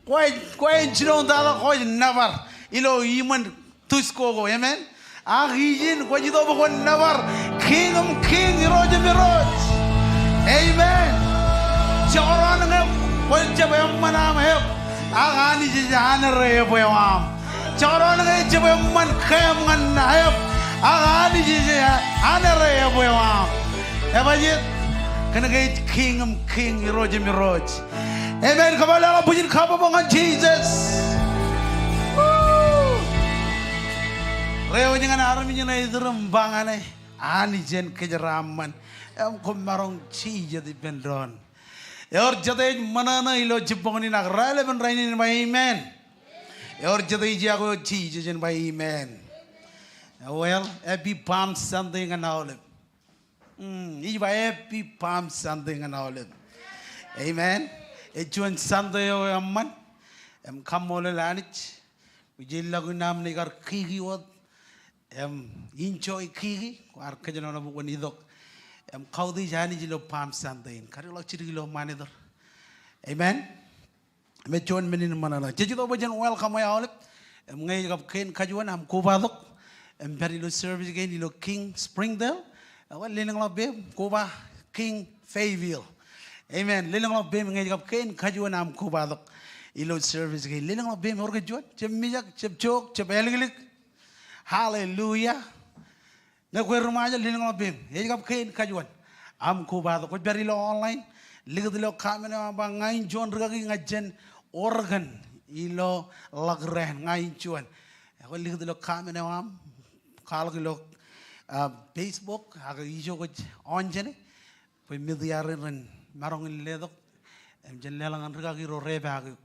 Kwōj, kwōj jinoin tata kwōj nōbar ilo iṃōn Tusko ko, amen. Ak ijin kwōj itok bwe kwōn nōbar Kiiñ im kiiñ, Irooj im irooj. Amen. Jekdọọn ñe kwōj jab eṃṃan aṃ hep, ak Anij ej anerre hep eo aṃ. Jekdọọn ñe ejjab eṃṃan kōm ñan hep, ak Anij ej anerre hep eo aṃ. Ebajeet? Kōnke ej Kiiñ im kiiñ, Irooj im irooj. Amen. Kōṃṃan leḷọk bwijin kabbokbok ñan Jisōs. Woo. Reiwōj ñan armej ṇe iturūṃ, ba ñan e, Anij en kōjeraaṃṃan im koṃ maroñ jijet ippān doon. Ewōr jet ej ṃōṇōṇō ilo jibboñ in ak raelepin rainin en ba amen. Ewōr jet ej iọkwe Jisōs en ba amen. Well, happy Palm Sunday ñan aolep. Mm, ij ba happy Palm Sunday ñan aolep. Amen. Ej juon Sunday eo eṃṃan. Im kaṃṃoolol Anij bwe jej lọk iṇaṃ naaj kar kiki wōt im enjoy kiki, kwaar kōjenolọk bwe kwōn itok im kautiej Anij ilo Palm Sunday in. Kar ilọk jidik ilo Mwanitōr. Amen. Im ej juon men in ṃōṇōṇō. Jej itok bwe jen welcome e aolep. Im ñe ej kab kein kajuon aṃ kobatok im pād ilo service kein ilo Kiiñ Springdale, ekwe lelōñḷọk peiṃ, koba Kiiñ Fayetteville. Amen. Lelōñḷọk peiṃ ñe ej kab kein kajuon aṃ kobatok ilo service kein. Lelōñḷọk peiṃ, ewōr ke juon? Jab mijak, jab jook, jab āliklik. Hallelujah. Ñe kwe ri Ṃajeḷ, lelōñḷọk peiṃ. Ej kab kein kajuon aṃ kobatok. Kwōj pād ilo online, likūt ilo comment eo aṃ ba, ña in juon rikaki, ña jen Oregon ilo ḷak raan, ña in juon. Ekwe likūt ilo comment eo aṃ, kwaḷọk ilo, ah, Facebook, ak ijo kwōj āinjeṇe. Bwe media rein ren maroñ in letok im jen leḷọk ñan rikaki ro repaak eok,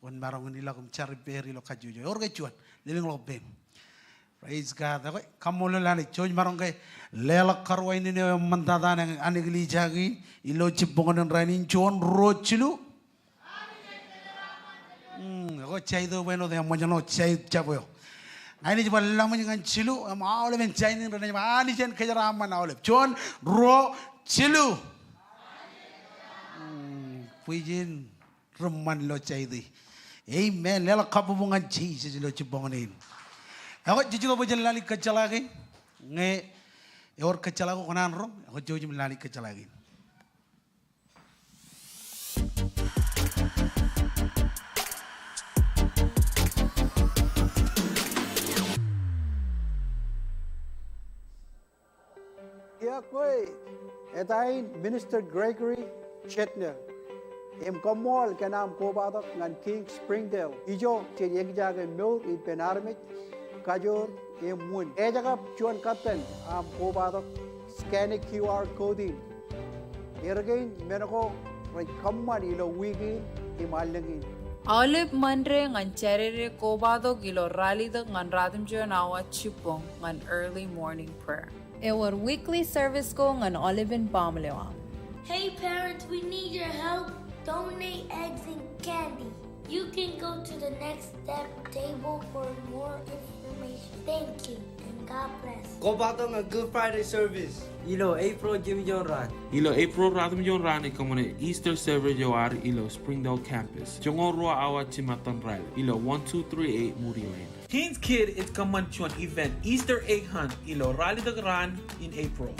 kwōn maroñ in ilọk im jar ippāer ilo kajjojo. Ewōr ke juon? Lelōñḷọk peiṃ. Praise God. Ekwe kaṃṃoolol Anij. Jej maroñ ke leḷọk karuwainene eo eṃṃan tata an eklejia kein ilo jibboñōn in rainin. Juon, ruo, jilu. Mm, ekwe jait eo bwe āinwōt eṃōjṇọ jait jab eo. Ña in ij bar laṃōj ñan jilu, im aolepen jait in renaaj ba Anij en kōjeraaṃṃan aolep. Juon, ruo, jilu. Mm, bwijin ri ṃan ilo jait e. Amen. Leḷọk kabbokbok ñan Jisōs ilo jibboñōn in. Ekwe jej itok bwe jen lale kōjjeḷā kein. Ñe ewōr kōjjeḷā ko kōṇaan roñ, ekwe jouj im lale kōjjeḷā kein. Iọkwe, eta in Minister Gregory Chitner. Im koṃṃool kōn aṃ kobatok ñan Kiiñ Springdale. Ijo jej eñjake mour ippān armej, kajoor im wūn. Ej kab juon katten aṃ kobatok, scan e QR code in. Erkein men ko rej kōṃṃan ilo wiik in im allōñ in. Aolep Monday ñan Saturday kobatok ilo ralitōk ñan ratimjuon awa jibboñ ñan early morning prayer. Ewōr weekly service ko ñan aolepen baaṃle eo aṃ. Hey parents, we need your help. Donate eggs and candy. You can go to the next step table for more information. Thank you and God bless. Kobatok ñan Good Friday service ilo April jimjuon raan. Ilo April ratimjuon raan ej kōṃṃane Easter service eo ad ilo Springdale campus. Joñoul ruo awa jimattan raelep ilo one two three eight Moody Lane. Teens Kid ej kōṃṃan juon event, Easter egg hunt, ilo ralitōk raan in April.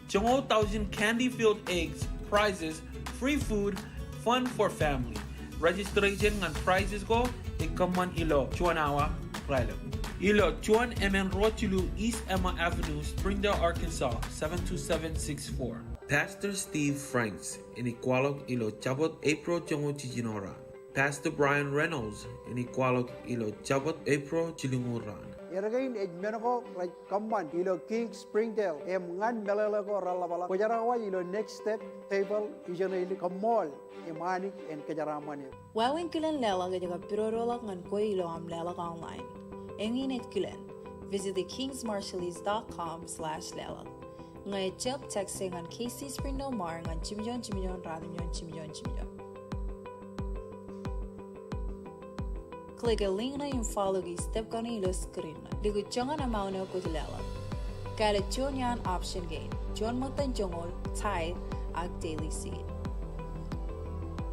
Joñoul thousand candy-filled eggs, prizes, free food, fun for family. Registration ñan prizes ko ej kōṃṃan ilo juon awa raelep. Ilo juon emān ruo jilu East Emma Avenue, Springdale, Arkansas, seven two seven six four. Pastor Steve Franks enaaj kwaḷọk ilo Jabōt April joñoul jiljino raan. Pastor Brian Reynolds enaaj kwaḷọk ilo Jabōt April jilñuul raan. Erkein ej men ko rej kōṃṃan ilo King's Springdale im ñan meḷeḷe ko reḷapḷọk. Kwō jerọwiwi ilo Next Step table ijeṇe ilo. Koṃṃool im Anij en kōjeraaṃṃan eok. Wāween kilen leḷọk ej kab pidodoḷọk ñan kwe ilo aṃ leḷọk online. Eñin ej kilen, visit the kings marshallese dot com slash leḷọk. Ñe ejjab, text e ñan K C Springdale Mar ñan jimjuon jimjuon ratimjuon jimjuon jimjuon. Click e link ṇe im follow e step kaṇe ilo screen ṇe. Likūt joñan amount eo kwōj leḷọk. Kāālōt juon iaan option kein, juon ṃōttan joñoul, tithe, ak daily seed.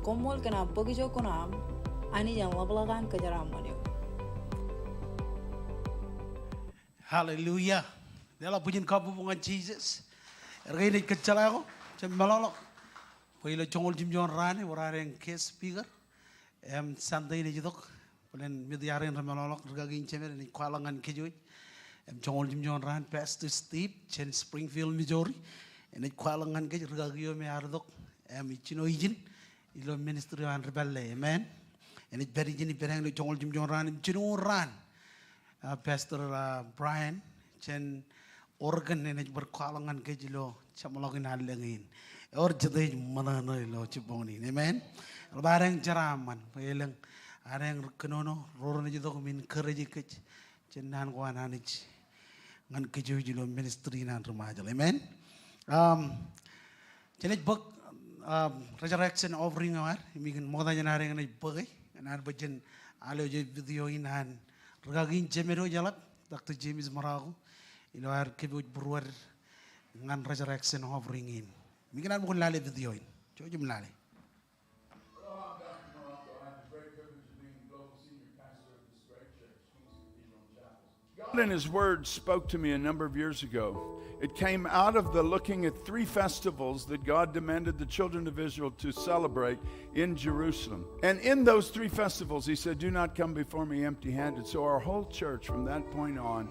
Koṃṃool kōn aṃ bōk ijo kuṇaaṃ, Anij en ḷapḷọk an kōjeraaṃṃan eok. Hallelujah. Leḷọk bwijin kabbokbok ñan Jisōs. Erkein ej kōjjeḷā ko, jab meḷọkḷọk. Bwe ilo joñoul jimjuon raan e, wōr ad eñ guest speaker. Im Sunday in ej itok. Bōlen met iar eñ remeḷọkḷọk, rūkaki in jemed enaaj kwaḷọk ñan kōj wōj. Im joñoul jimjuon raan, Pastor Steve, jān Springfield, Missouri, enaaj kwaḷọk ñan kōj, rūkaki eo me ear itok im ijjino ijin ilo ministry eo an ri-pālle. Amen. Enaaj pād ijin, ej pād eñ ilo joñoul jimjuon raan im jilñuul raan. Ah, Pastor, ah, Brian, jān Oregon, enaaj bar kwaḷọk ñan kōj ilo jeṃḷọkin alleñe in. Ewōr jete ej ṃōṇōṇō ilo jibboñ in. Amen. Eḷap ad eñ jeraaṃṃan bwe elōñ ad eñ ri kōnono ro renaaj itok im encourage kōj jān naan ko an Anij ñan kōj wōj ilo ministry in an ri-Ṃajeḷ. Amen. Um, Jenaaj bōk, um, resurrection offering eo ad, im ikōn ṃokta jān ad eñ naaj bōke, ñan ad bwe jen al eo ej video in an rūkaki in jemed eo eḷap, Doctor James Maraku, ilo ad kōpooj būruod ñan resurrection offering in. Im ikōn ad bwe kwōn lale video in. Jouj im lale. Hello, I'm Doctor Maraku. I have the great privilege of being the global senior pastor of this great church, King's Cathedral in Chapel. God in His Word spoke to me a number of years ago. It came out of the looking at three festivals that God demanded the children of Israel to celebrate in Jerusalem. And in those three festivals, He said, "Do not come before me empty-handed." So our whole church, from that point on,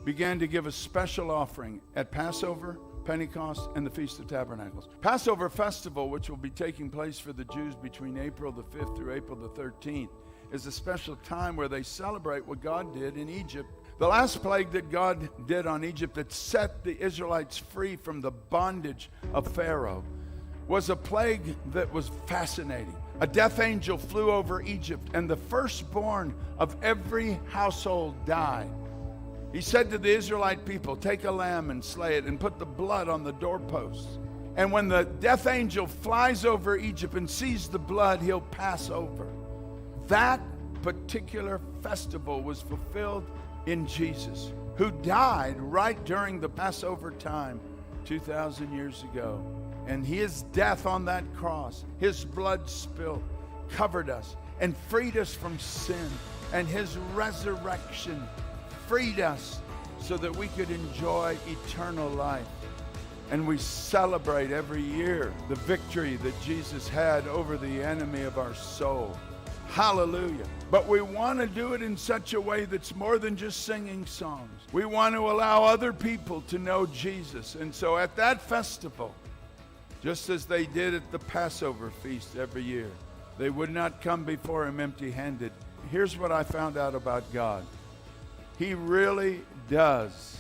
began to give a special offering at Passover, Pentecost, and the Feast of Tabernacles. Passover festival, which will be taking place for the Jews between April the fifth through April the thirteenth, is a special time where they celebrate what God did in Egypt. The last plague that God did on Egypt that set the Israelites free from the bondage of Pharaoh was a plague that was fascinating. A death angel flew over Egypt, and the firstborn of every household died. He said to the Israelite people, "Take a lamb and slay it and put the blood on the doorposts. And when the death angel flies over Egypt and sees the blood, he'll pass over." That particular festival was fulfilled in Jesus, who died right during the Passover time two thousand years ago. And his death on that cross, his blood spilt, covered us and freed us from sin. And his resurrection freed us so that we could enjoy eternal life. And we celebrate every year the victory that Jesus had over the enemy of our soul. Hallelujah. But we want to do it in such a way that's more than just singing songs. We want to allow other people to know Jesus. And so at that festival, just as they did at the Passover feast every year, they would not come before him empty-handed. Here's what I found out about God. He really does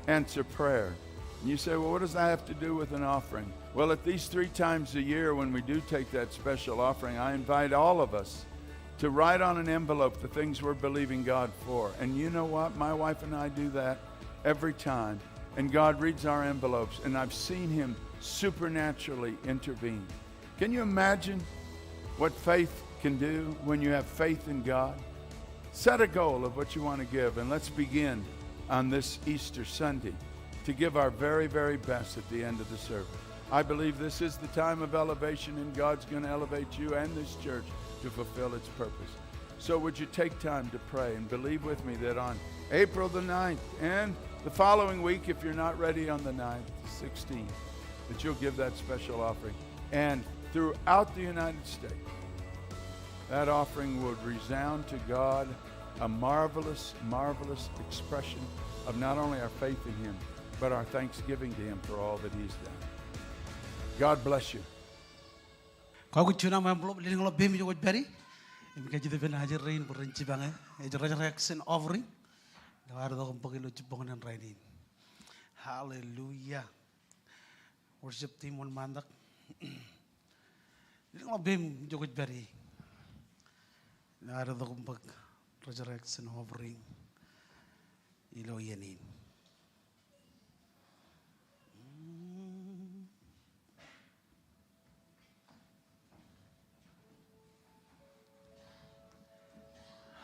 answer prayer. And you say, "Well, what does that have to do with an offering?" Well, at these three times a year when we do take that special offering, I invite all of us to write on an envelope the things we're believing God for. And you know what? My wife and I do that every time. And God reads our envelopes, and I've seen him supernaturally intervene. Can you imagine what faith can do when you have faith in God? Set a goal of what you want to give, and let's begin on this Easter Sunday to give our very, very best at the end of the service. I believe this is the time of elevation, and God's gonna elevate you and this church to fulfill its purpose. So would you take time to pray and believe with me that on April the ninth and the following week, if you're not ready on the ninth, sixteenth, that you'll give that special offering. And throughout the United States, that offering would resound to God a marvelous, marvelous expression of not only our faith in him, but our thanksgiving to him for all that he's done. God bless you. Kwōj juon aṃ envelope, lelōñḷọk peiṃ ijo kwōj pād ie. Im kajjitōk ippān ajri rein bwe ren jipañe ej resurrection offering. Ilo ad itok im bōk ilo jibboñōn in rainin. Hallelujah. Worship team, wōnṃaantak. Lelōñḷọk peiṃ ijo kwōj pād ie. Ilo ad itok im bōk resurrection offering ilo iien in.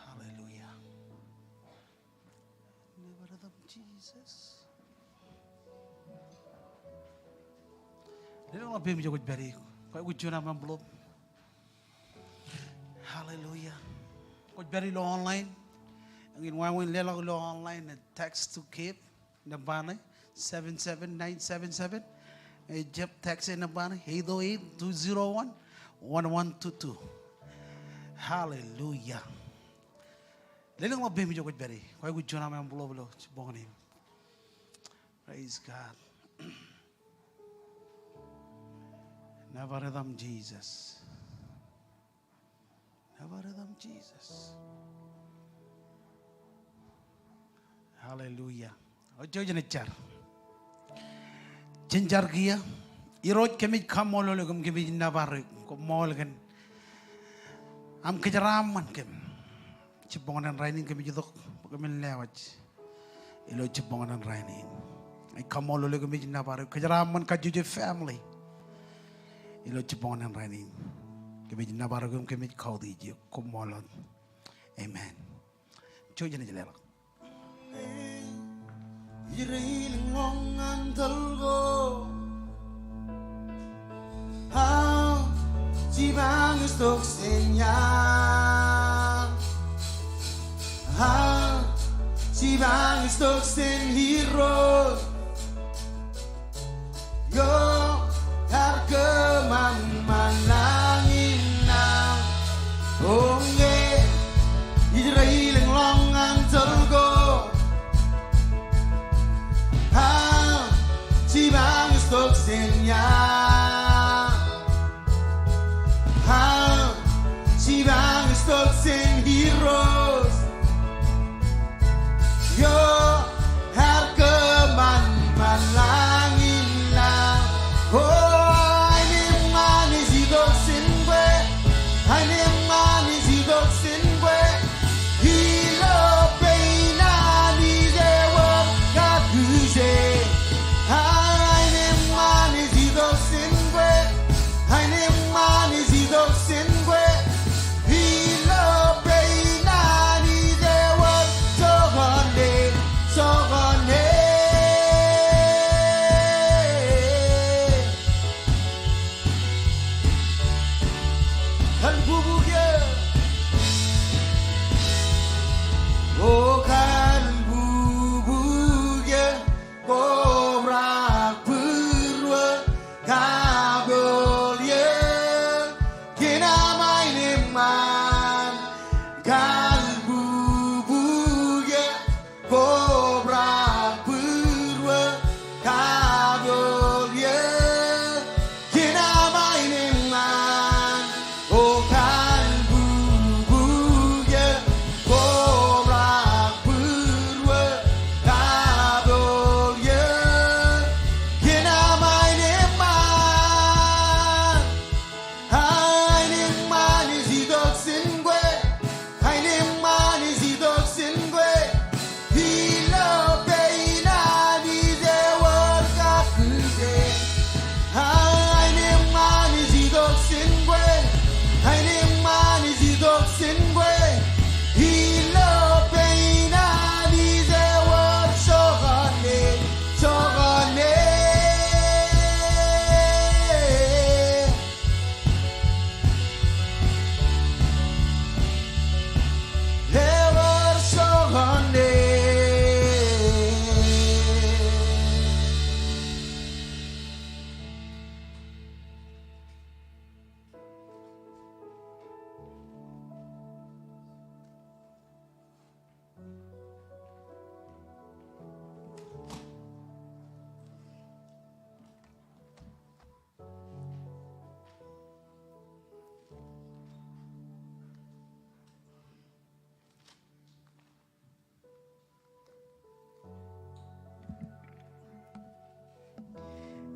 Hallelujah. Nōbar etam Jesus. Lelōñḷọk peiṃ ijo kwōj pād ie. Kwōj juon aṃ envelope. Hallelujah. Kwōj pād ilo online. Eñin wāween leḷọk ilo online, text to give. Nōṃba ṇe, seven seven nine seven seven. Ejjab, text e nōṃba ṇe, eight oh eight, two zero one, one one two two. Hallelujah. Lelōñḷọk peiṃ ijo kwōj pād ie. Kwōj juon aṃ envelope ilo jibboñōn in. Praise God. Nōbar etam Jesus. Nōbar etam Jesus. Hallelujah. Ojjo jen jar. Jen jar kiiō. Irooj, kōmij kaṃṃoolol eok im kōmij nōbar eok. Koṃṃool kōn aṃ kōjeraaṃṃan kōm. Jibboñōn in rainin kōmij itok bwe kōmin lewōj ilo jibboñōn in rainin. Ij kaṃṃoolol eok, kōmij nōbar eok. Kōjeraaṃṃan kajjojo family ilo jibboñōn in rainin. Kōmij nōbar eok im kōmij kautiej eok. Koṃṃool wōt. Amen. Jouj jen ej leḷọk. Ij reilōñḷọk ñan tōl ko. Aō, jipañ ej tokjān iaan. Aō, jipañ ej tokjān Irooj. Eo ear kōṃanṃan lañ in aṃ. Oñe, ij reilōñḷọk ñan tōl ko. Aō, jipañ ej tokjān iaan. Aō, jipañ ej tokjān Irooj. Eo ear kōṃanṃan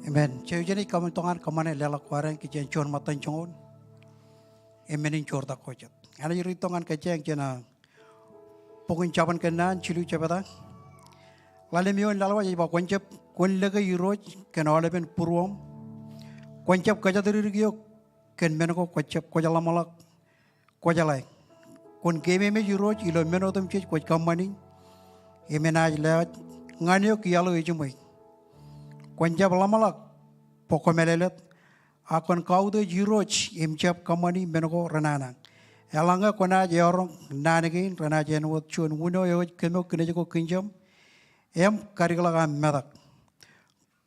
Amen. Jouj im kōṃṃan, kōṃṃane leḷọk ko ad kōjeañ juon ṃōttan joñoul im men in joortak ko jet. Enaaj riit tok ñan kōjeañ jān, ah, bok in Jabōn Kōnnaan jilu jebta. Ḷalem eoon laḷwaj ej ba, kwōn jab, kwōn lōke Irooj kōn aolepen būruoṃ. Kwōn jab kōjatdikdik eok kōn men ko, kwōn jab, kwōj ḷōmṇak, kwō jeḷā. Kwōn keememej Irooj ilo men otemjej kwōj kōṃṃani im enaaj lewōj ñan eok iaḷ eo ejiṃwe. Kwōn jab ḷōmṇak bwe kwō mālōtlōt, ak kwōn kautiej Irooj im jab kōṃṃani men ko renana. Eḷaññe kwōnaaj eọroñ naan kein, renaaj āinwōt juon wūno eo ej kōmok kinej ko kiñjam im kadikḷọk aṃ metak.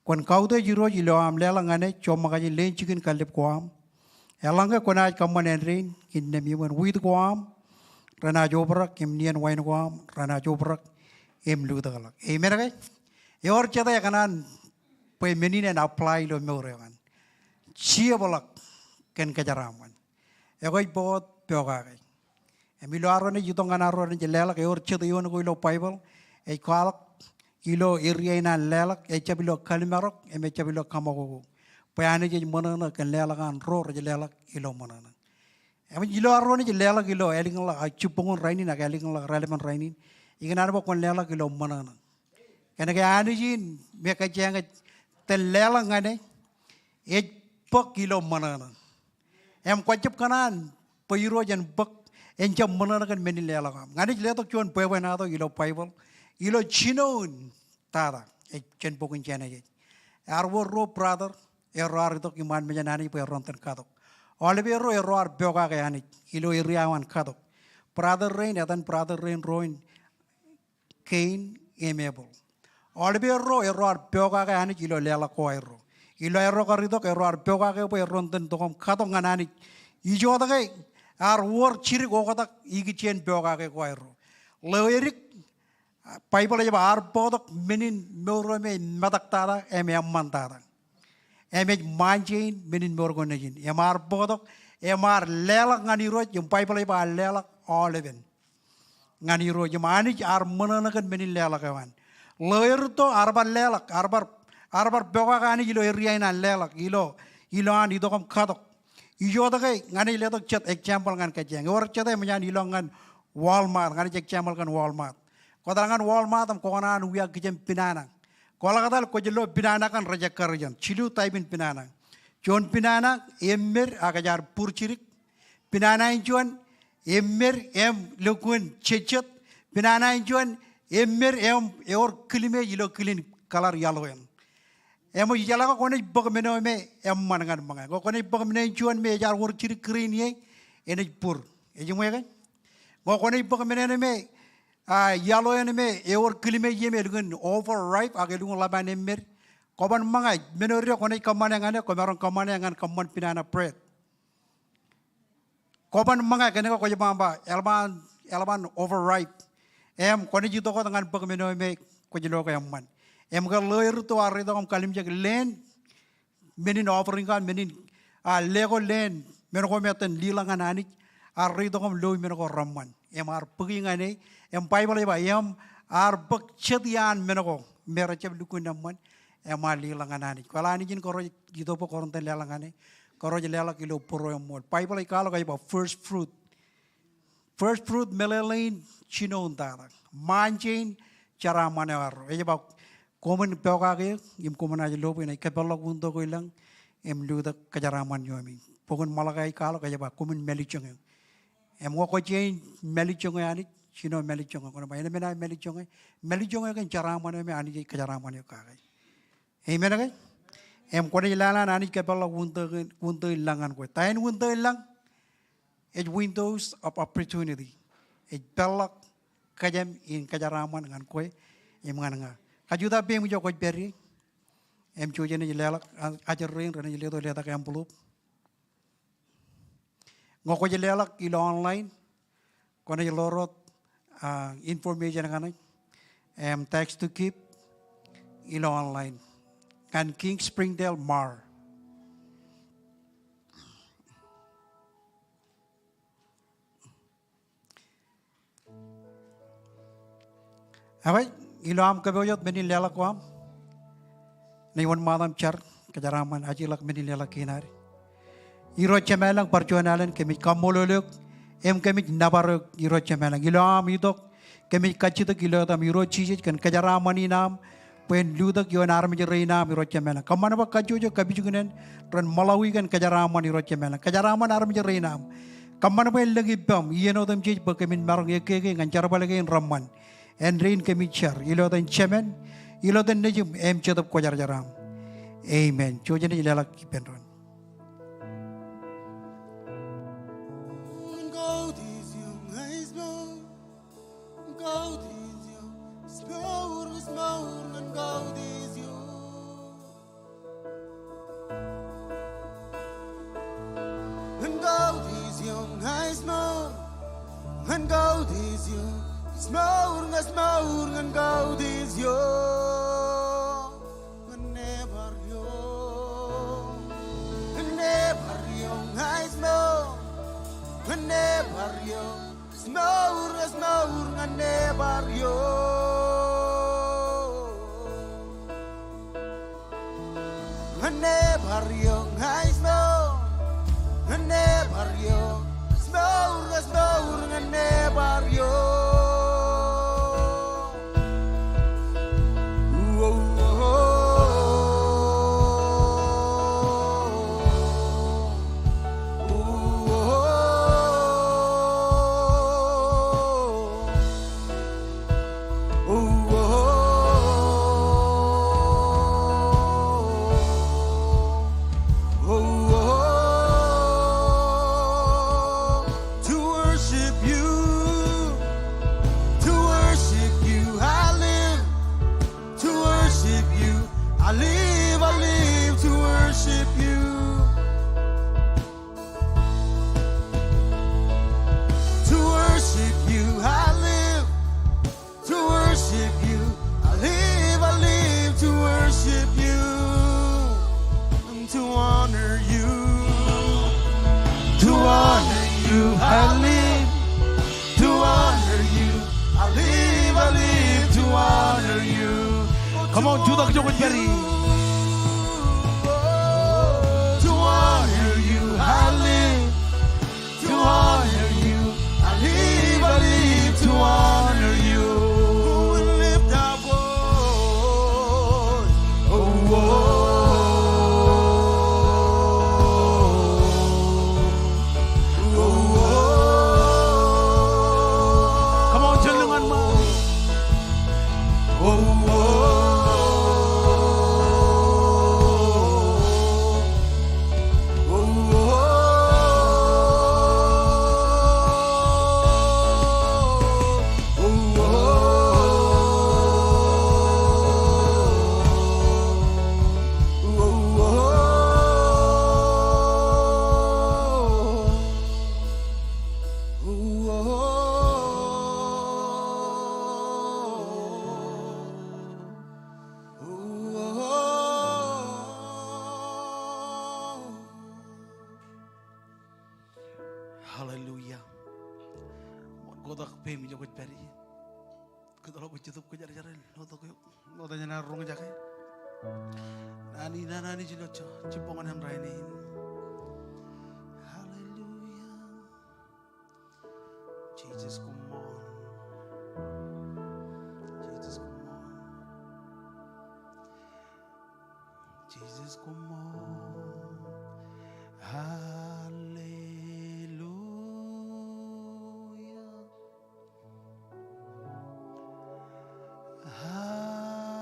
Kwōn kautiej Irooj ilo aṃ leḷọk ñan e joṃōkaj in leen jikin kallib ko aṃ. Eḷaññe kwōnaaj kōṃṃan āindein, innām iṃōn wit ko aṃ renaaj obrak im nien wain ko aṃ renaaj obrak im lutōkḷọk. Amen ke? Ewōr jete ekōṇaan bwe men in en apply ilo mour eo an. Jeebḷọk kōn kōjeraaṃṃan. Ekwe ej bōk wōt pokake. Im ilo arro ṇe ej itok ñan arro ṇe ej leḷọk, ewōr jet eoon ko ilo Baibōḷ ej kwaḷọk ilo area in an leḷọk, ejjab ilo kalliṃarok im ejjab ilo kaṃakoko, bwe Anij ej ṃōṇōṇō kōn leḷọk an ro rej leḷọk ilo ṃōṇōṇō. Im ilo arro ṇe ej leḷọk ilo ālikinḷọk, ah, jibboñōn rainin ak ālikinḷọk raelepen rainin, ikōṇaan bwe kwōn leḷọk ilo ṃōṇōṇō. Kōnke Anij in me kōjeañ ej itōn leḷọk ñan e, ej bōk ilo ṃōṇōṇō. Im kwōjab kōṇaan bwe Irooj en bōk, en jab ṃōṇōṇō kōn men in leḷọk aṃ. Ña ij letok juon bwebwenato ilo Baibōḷ, ilo jinoin tata, ej jān bok in Jenesis. Ear wōr ruo brother, erro ar itok iṃaan mejān Anij bwe erro itōn katok. Aolepen erro, erro ar pokake Anij ilo area eo an katok. Brother rein, etan brother rein ruo in Kein im Ebel. Aolepen erro, erro ar pokake Anij ilo leḷọk ko aerro. Ilo aerro kar itok, erro ar pokake bwe erro itōn tok im katok ñan Anij. Ijoke ear wōr jidik oktak ikijjien pokake ko aerro. Ḷeo edik, Baibōḷ ej ba ear bōktok men in mour eo me ej metak tata im eṃṃan tata. Im ej ṃaanjein men in mour ko nejin. Im ear bōktok, im ear leḷọk ñan Irooj, im Baibōḷ ej ba ear leḷọk aolepen ñan Irooj, im Anij ear ṃōṇōṇō kōn men in leḷọk eo an. Ḷeo erūtto ear bar leḷọk, ear bar, ear bar pokake Anij ilo area in an leḷọk, ilo, ilo an itok im katok. Ijoke ña ij letok jet example ñan kōjeañ. Ewōr jete eṃōj an ilọk ñan Walmart, ña ij example kōn Walmart. Kwō etal ñan Walmart im kwō kōṇaan wia kijem pinana. Kwō ḷak etal kwōj lo pinana kaṇ rej ekkar ijeṇ. Jilu type in pinana. Juon pinana emmed ak ej ad būrjidik. Pinana in juon emmed im lukkuun jejjet. Pinana in juon emmed im ewōr kilmeej ilo kilin kaḷar iaḷ eo an. Im ijeḷā ke kwōnaaj bōk men eo me eṃṃan ñan ṃōñā. Ke kwōnaaj bōk men in juon me ej ad wōr jidik green ie, enaaj būr. Ejiṃwe ke? Ke kwōnaaj bōk men eo me, ah, iaḷ eo me ewōr kilmeej ie me elukkuun overripe ak elukkuun ḷap an emmed. Kwō ban ṃōñā, men eo rej kwōnaaj kōṃṃane ñan e, kwōmaroñ kōṃṃane ñan kōṃṃan pinana bread. Kwō ban ṃōñā kōnke kwōj ba, eḷap an, eḷap an overripe. Im kwōnaaj itok wōt ñan bōk men eo me kwōj lo ke eṃṃan. Im ke ḷeo erūtto ear itok im kallimjek leen men in offering ko an, men in, ah, le ko leen men ko me etan liḷọk ñan Anij, ear itok im lo men ko reṃṃan. Im ear bōki ñan e, im Baibōḷ ej ba, im ear bōk jet iaan men ko me rejjab lukkuun eṃṃan, im ear liḷọk ñan Anij. Kwōjeḷā Anij in ke rej itok bwe kwōj itōn leḷọk ñan e, ke rej leḷọk ilo būruōṃool. Baibōḷ ej kwaḷọk ej ba first fruit. First fruit meḷeḷein jinoin tata. Ṃaanjein jeraaṃṃan eo arro. Ej ba koṃwin pokake im koṃwin naaj lo bwe inaaj kōpeḷḷọk wūntō ko i lañ im lutōk kōjeraaṃṃan iuṃwin. Bok in Malakai ej kwaḷọk ej ba koṃwin mālejjoñe. Im ñe kwōj jañin mālejjoñe Anij, jino mālejjoñe. Kwōn ba, enaaj men aō mālejjoñe? Mālejjoñe kōn jeraaṃṃan eo me Anij ej kōjeraaṃṃan eok kake. Amen ke? Im kwōnaaj lale an Anij kōpeḷḷọk wūntō in, wūntō in lañ ñan kwe. Ta āin wūntō in lañ? Ej windows of opportunity. Ej peḷḷọk kōjām in kōjeraaṃṃan ñan kwe im ñan ña. Kajutak peiṃ ijo kwōj pād ie. Im jouj im ej leḷọk, a-, ajri rein renaaj letok, letak envelope. Ñe kwōj leḷọk ilo online, kwōnaaj ḷoor wōt, ah, information kaṇe, im, text to give ilo online. Ñan King Springdale Mar. Ak ilo aṃ kōpooj wōt men in leḷọk ko aṃ, ṇe wōnṃaantak im jar Kōjeraaṃṃan ajilọk men in leḷọk kein ad. Irooj Jemām ilañ, bar juon alen kōmij kaṃṃoolol eok im kōmij nōbar eok Irooj Jemām ilañ. Ilo aṃ itok kōmij kajjitōk ilo etaṃ Irooj Jisōs kōn kōjeraaṃṃan in aṃ bwe en lutōk ioon armej rein aṃ Irooj Jemām ilañ. Kōṃṃan bwe kajjojo kapijuknen ren ṃaḷowi kōn kōjeraaṃṃan Irooj Jemām ilañ. Kōjeraaṃṃan armej rein aṃ. Kōṃṃan bwe en lōñ ippaṃ iien otemjej bwe kōmin maroñ ekkeke ñan jerbal kein reṃṃan. Āindein kōmij jar ilo etan Jemān, ilo etan Nejiṃ im Jetōb Kwōjarjar aṃ. Amen. Jouj im leḷọk ippān doon. Ñan kautiej eō ña ij smour, ñan kautiej eō ij smour, ña ij smour ñan kautiej eō, ñan ebar eō, ñan ebar eō ña ij smour, ñan ebar eō ij smour, ij smour ñan ebar eō. Ñan ebar eō ña ij smour, ñan ebar eō ij smour, ij smour ñan ebar eō. To worship you, to worship you, I live. To worship you, I live, I live to worship you. To worship you, I live. To worship you, I live, I live to worship you. And to honor you, to honor you, I live. To honor you, I live, I live to honor you. Come on, jutak ijo kwōj pād ie. To honor you, I live. To honor you, I live, I live to honor you. We lift our voice. Oh, oh, oh, oh. Come on, jān lōñ an ṃae. Hallelujah. Ṃool kotak peiṃ ijo kwōj pād ie. Kōtḷọk bwe Jetōb Kwōjarjar en lotok eok, lotok jān ad roñjake. Naan in an Anij ilo jibboñōn rainin. Hallelujah. Jesus, koṃṃool. Jesus, koṃṃool. Jesus, koṃṃool. Hallelujah. Hallelujah.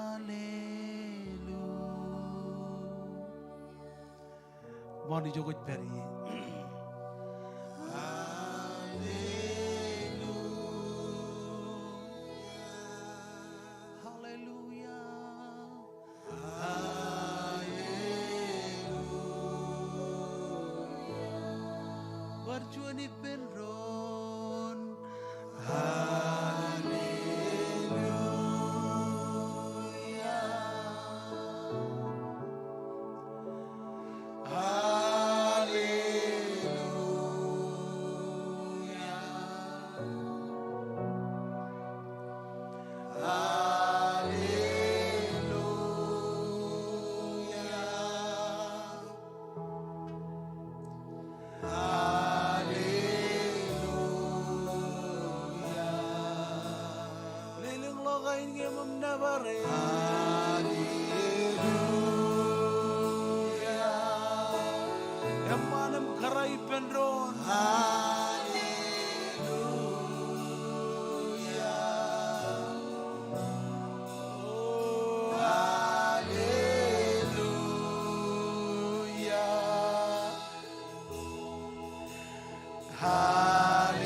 Ṃool ijo kwōj pād ie. Hallelujah. Hallelujah. Bar juon ippān doon. Hallelujah. Hallelujah. Hallelujah. Hallelujah.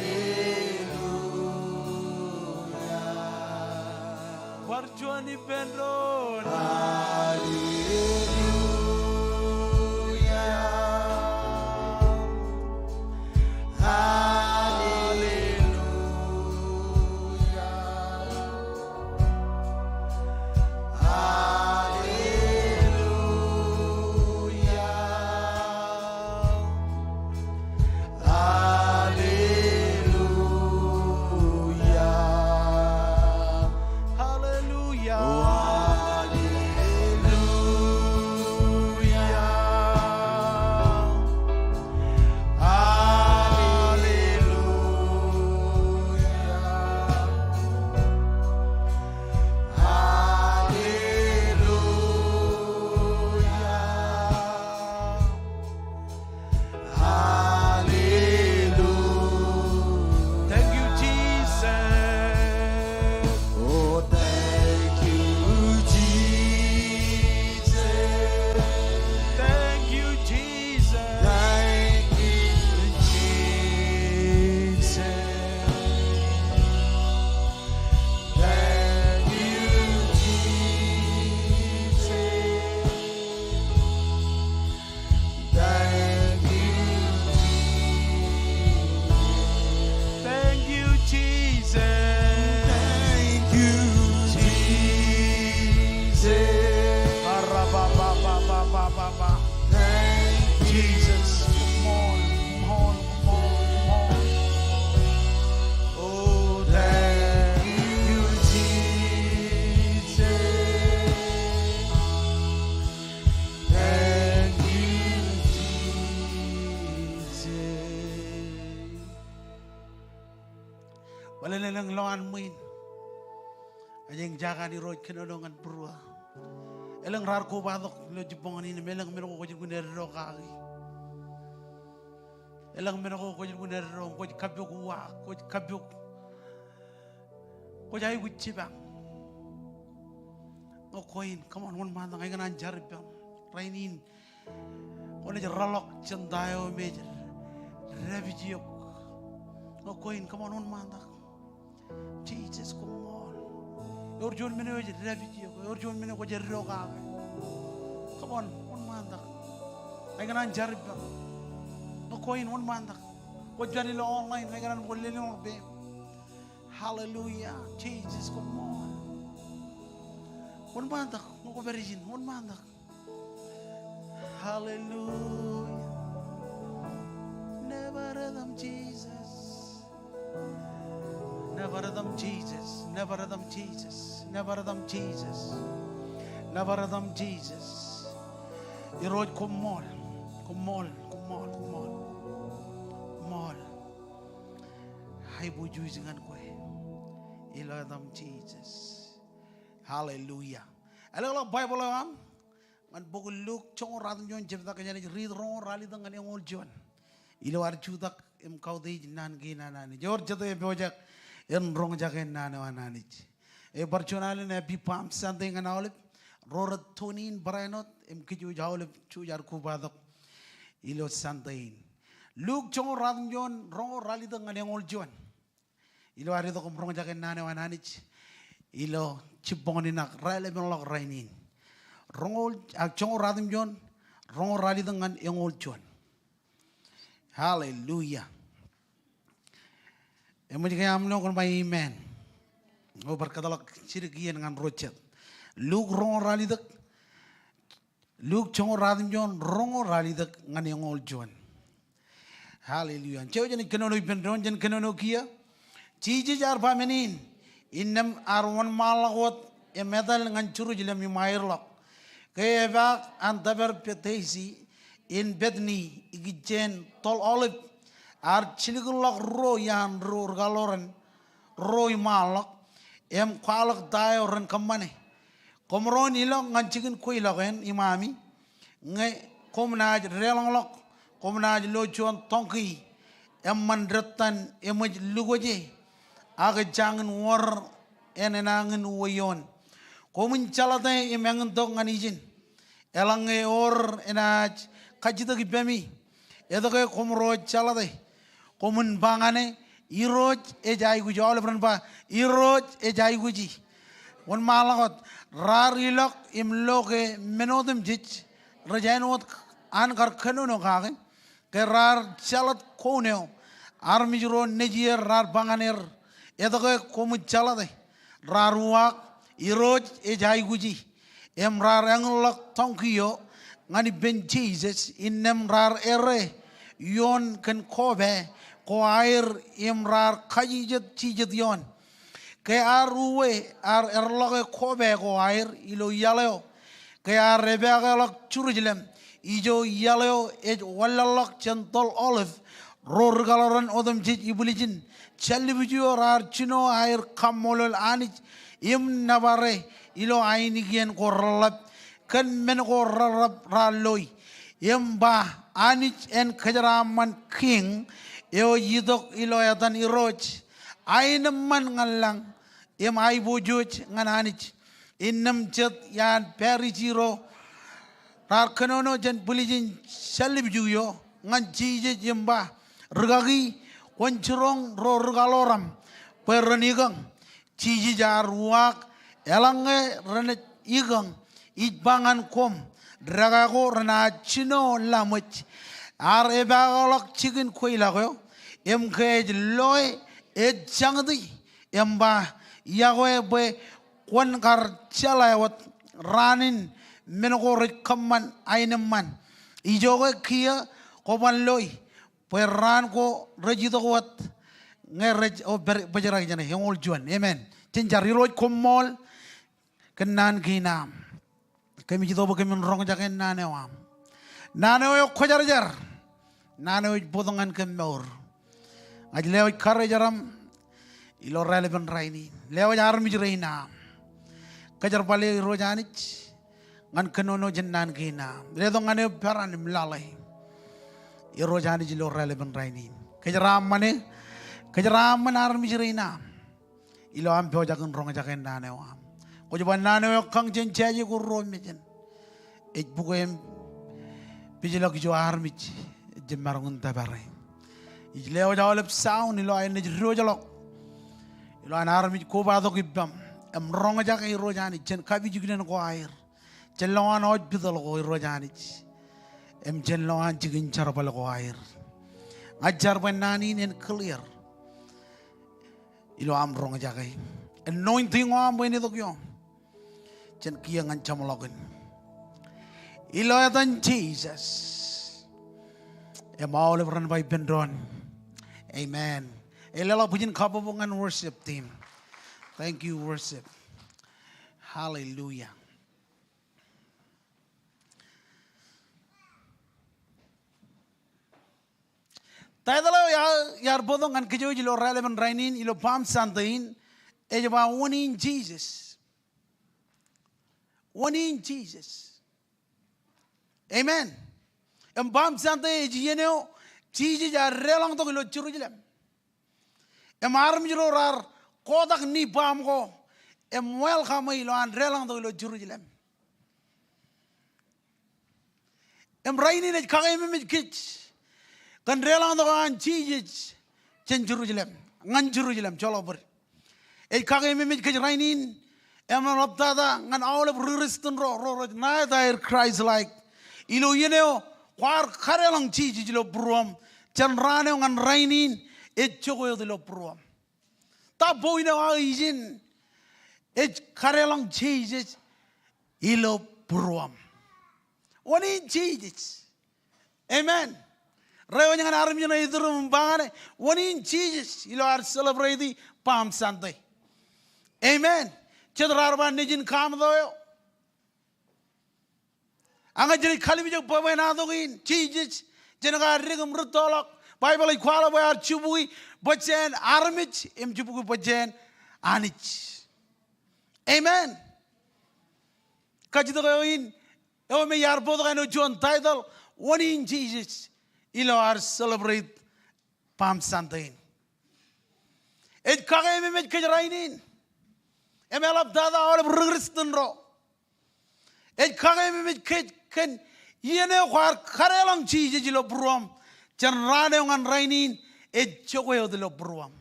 Bar juon ippān doon. Hallelujah. Hallelujah. Hallelujah. Hallelujah. Hallelujah. Oh, hallelujah. Hallelujah. Hallelujah. Hallelujah. Thank you, Jesus. Oh, thank you, Jesus. Thank you, Jesus. Thank you, Jesus. Thank you, Jesus. Thank you, Jesus. Thank you, Jesus. Thank you, Jesus. Arababababababa. Thank you, Jesus. Come on, come on, come on, come on. Oh, thank you, Jesus. Thank you, Jesus. Bōlen elōñ lowaan ṃwiin. Ej eñjake an Irooj kōnono ñan būruō. Elōñ raar kobatok ilo jibboñōn in im elōñ men ko kwōj lukkuun eddo kaki. Elōñ men ko kwōj lukkuun eddo, kwōj kappok uwaak, kwōj kappok, kwōj aikuj jipañ. Ñe kwe in, come on, wōnṃaantak, ikōṇaan jar ippaṃ. Rainin, kwōnaaj rōḷọk jān ta eo me ej dāpij eok. Ñe kwe in, come on, wōnṃaantak. Jesus, koṃṃool. Ewōr juon men eo ej dāpij eok. Ewōr juon men eo kwōj eddo kake. Come on, wōnṃaantak. Ikōṇaan jar ippaṃ. Ñe kwe in, wōnṃaantak. Kwōj pād ilo online, ikōṇaan bwe kwōn lelōñḷọk peiṃ. Hallelujah. Jesus, koṃṃool. Wōnṃaantak. Ñe kwō pād ijin, wōnṃaantak. Hallelujah. Nōbar etaṃ Jesus. Nōbar etaṃ Jesus. Nōbar etaṃ Jesus. Nōbar etaṃ Jesus. Nōbar etaṃ Jesus. Irooj koṃṃool. Koṃṃool. Koṃṃool. Koṃṃool. Koṃṃool. Aiboojoj ñan kwe. Ilo etaṃ Jesus. Hallelujah. Ālọk ḷọk Baibōḷ eo aṃ ñan bok in Luk joñoul ratimjuon jebta kōj naaj riit roñoul ralitōk ñan eñoul juon. Ilo ad jutak im kautiej naan kein an Anij. Ewōr jete epojak en roñjake naan eo an Anij? Ej bar juon alen Happy Palm Sunday ñan aolep ro rej tune in barāinwōt im kōj wōj aolep jej jar kobatok ilo Sunday in. Luk joñoul ratimjuon roñoul ralitōk ñan eñoul juon. Ilo ad itok im roñjake naan eo an Anij ilo jibboñōn in ak raelepenḷọk rainin. Roñoul, ak joñoul ratimjuon roñoul ralitōk ñan eñoul juon. Hallelujah. Eṃōj ke aṃ lo kwōn ba amen? Eo bar kōtḷọk jidik iien ñan ro jet. Luk roñoul ralitōk, Luk joñoul ratimjuon roñoul ralitōk ñan eñoul juon. Hallelujah. Jouj jen kōnono ippān doon, jen kōnono kiiō. Jisōs ear ba men in, innām ear wōnṃaanḷọk wōt im etal ñan Jerusalem im aerḷọk. Ke epaak an tōpar Betesi in Betani ikijjien Toḷ Ōḷip, ear jilkinḷọk ruo iaan ri-kaḷoran ruo iṃaanḷọk im kwaḷọk ta eo ren kōṃṃane. Koṃro en ilọk ñan jikin kweilọk eṇ iṃaami, ñe koṃ naaj deḷọñḷọk, koṃ naaj lo juon donkey eṃṃan dettan eṃōj lukwōje, ak ejjañin wōr en enañin uwe ioon. Koṃwin jeḷate im eñintok ñan ijin. Eḷaññe ewōr enaaj kajjitōk ippemi, etke koṃro ej jeḷate? Koṃwin ba ñan e, Irooj ej aikuji. Aolep ren ba, Irooj ej aikuji. Wōnṃaanḷọk wōt, raar ilọk im lo ke men otemjej rej āinwōt an kar kōnono kake. Ke raar jeḷāt koun eo, armej ro nejier raar ba ñan er, etke koṃij jeḷāte? Raar uwaak, Irooj ej aikuji. Im raar eñinḷọk tọñki eo ñan ippān Jisōs, innām raar errā ioon kōn koba ko aer im raar kajijet jijet ioon. Ke ear uwe, ear erḷọke koba ko aer ilo iaḷ eo. Ke ear epaakḷọk Jerusalem, ijo iaḷ eo ej wanlaḷḷọk jān toḷ Olive, ro rikaḷoran otemjej ibwiljin jāllib eo raar jino aer kaṃṃoolol Anij im nōbare ilo ainikien ko reḷḷap kōn men ko reḷḷap raar loi. Im ba, Anij en kōjeraaṃṃan kiiñ eo ej itok ilo etan Irooj, aenōṃṃan ñan lañ im aiboojoj ñan Anij. Innām jet iaan Parisi ro raar kōnono jān bwiljin jāllib eo ñan Jisōs im ba, Rikaki, kwōn jiroñ ro rikaḷoraṃ bwe ren ikōñ. Jisōs ear uwaak, Eḷaññe renaaj ikōñ, ij ba ñan koṃ, dekā ko renaaj jino laṃōj. Ear epaakḷọk jikin kweilọk eo, im ke ej loe, ej jañti im ba, Iọkwe bwe kwōn kar jeḷā wōt raan in men ko rej kōṃṃan aenōṃṃan. Ijoke kiiō kwō ban loi, bwe raan ko rej itok wōt ñe rej, o, bōjrak jāne eñoul juon. Amen. Jen jar. Irooj koṃṃool kōn naan kein aṃ. Kōmij itok bwe kōmin roñjake naan eo aṃ. Naan eo ekwōjarjar. Naan eo ej bōktok ñan kōm mour. Ña ij lewōj karijeraṃ ilo raelepin rainin. Lewōj armej rein aṃ. Kōjerbale Irooj Anij ñan kōnono jān naan kein aṃ. Letok ñan eō peran im laḷe, Irooj Anij, ilo raelepin rainin. Kōjeraaṃṃane, kōjeraaṃṃan armej rein aṃ ilo am pojak in roñjake naan eo aṃ. Kwōj ba naan eo ekkañ jān jāje ko ruo mejān, ej bukwe im pejlọk ijo armej ej jab maroñ in tōpare. Ij lewōj aolep sound ilo aer naaj diwōjḷọk ilo an armej kobatok ippaṃ im roñjake, Irooj Anij, jān kapijuknen ko aer, jān lowaan hospital ko, Irooj Anij, im jān lowaan jikin jerbal ko aer. Ña ij jar bwe naan in en clear ilo am roñjake. Anointing eo aṃ bwe en itok ioō jān kiiō ñan jeṃḷọkin. Ilo etan Jisōs. Im aolep ren ba ippān doon, amen. Ej leḷọk bwijin kabbokbok ñan worship team. Thank you, worship. Hallelujah. Title eo iar, iar bōktok ñan kōj ilo raelepin rainin, ilo Palm Sunday in, ej ba Wōn in Jisōs. Wōn in Jisōs. Amen. Im Palm Sunday ej iien eo Jisōs ear deḷọñtok ilo Jerusalem. Im armej ro raar kotak ni palm ko im welcome e ilo an deḷọñtok ilo Jerusalem. Im rainin ej kakeememej kōj kōn deḷọñtok eo an Jisōs jān Jerusalem, ñan Jerusalem, joḷọk bōd. Ej kakeememej kōj rainin im eḷaptata ñan aolep ri-Kristian ro, ro rej ṇa etaer Christ-like. Ilo iien eo kwaar kadeḷọñ Jisōs ilo būruōṃ, jān raan eo ñan rainin ej jokwe wōt ilo būruōṃ. Ta point eo aō ijin, ej kadeḷọñ Jisōs ilo būruōṃ. Wōn in Jisōs. Amen. Reiwōj ñan armej ṇe ituruṃ im ba ñan e, wōn in Jisōs, ilo ad celebrate Palm Sunday. Amen. Jet raar ba nejin kaṃto eo. Ak ñe jenaaj kallimjek bwebwenato kein, Jisōs, jenaaj kar dik im rūttoḷọk. Baibōḷ ej kwaḷọk bwe ear jibukwi bōjjāān armej im jibukwi bōjjāān Anij. Amen. Kajjitōk eo in, eo me iar bōktok āinwōt juon title, Wōn in Jisōs, ilo ad celebrate Palm Sunday in. Ej kakeememej kōj rainin im eḷaptata aolep ri-Kristian ro. Ej kakeememej kōj kōn iien eo kwaar kadeḷọñ Jisōs ilo būruōṃ, jān raan eo ñan rainin ej jokwe wōt ilo būruōṃ.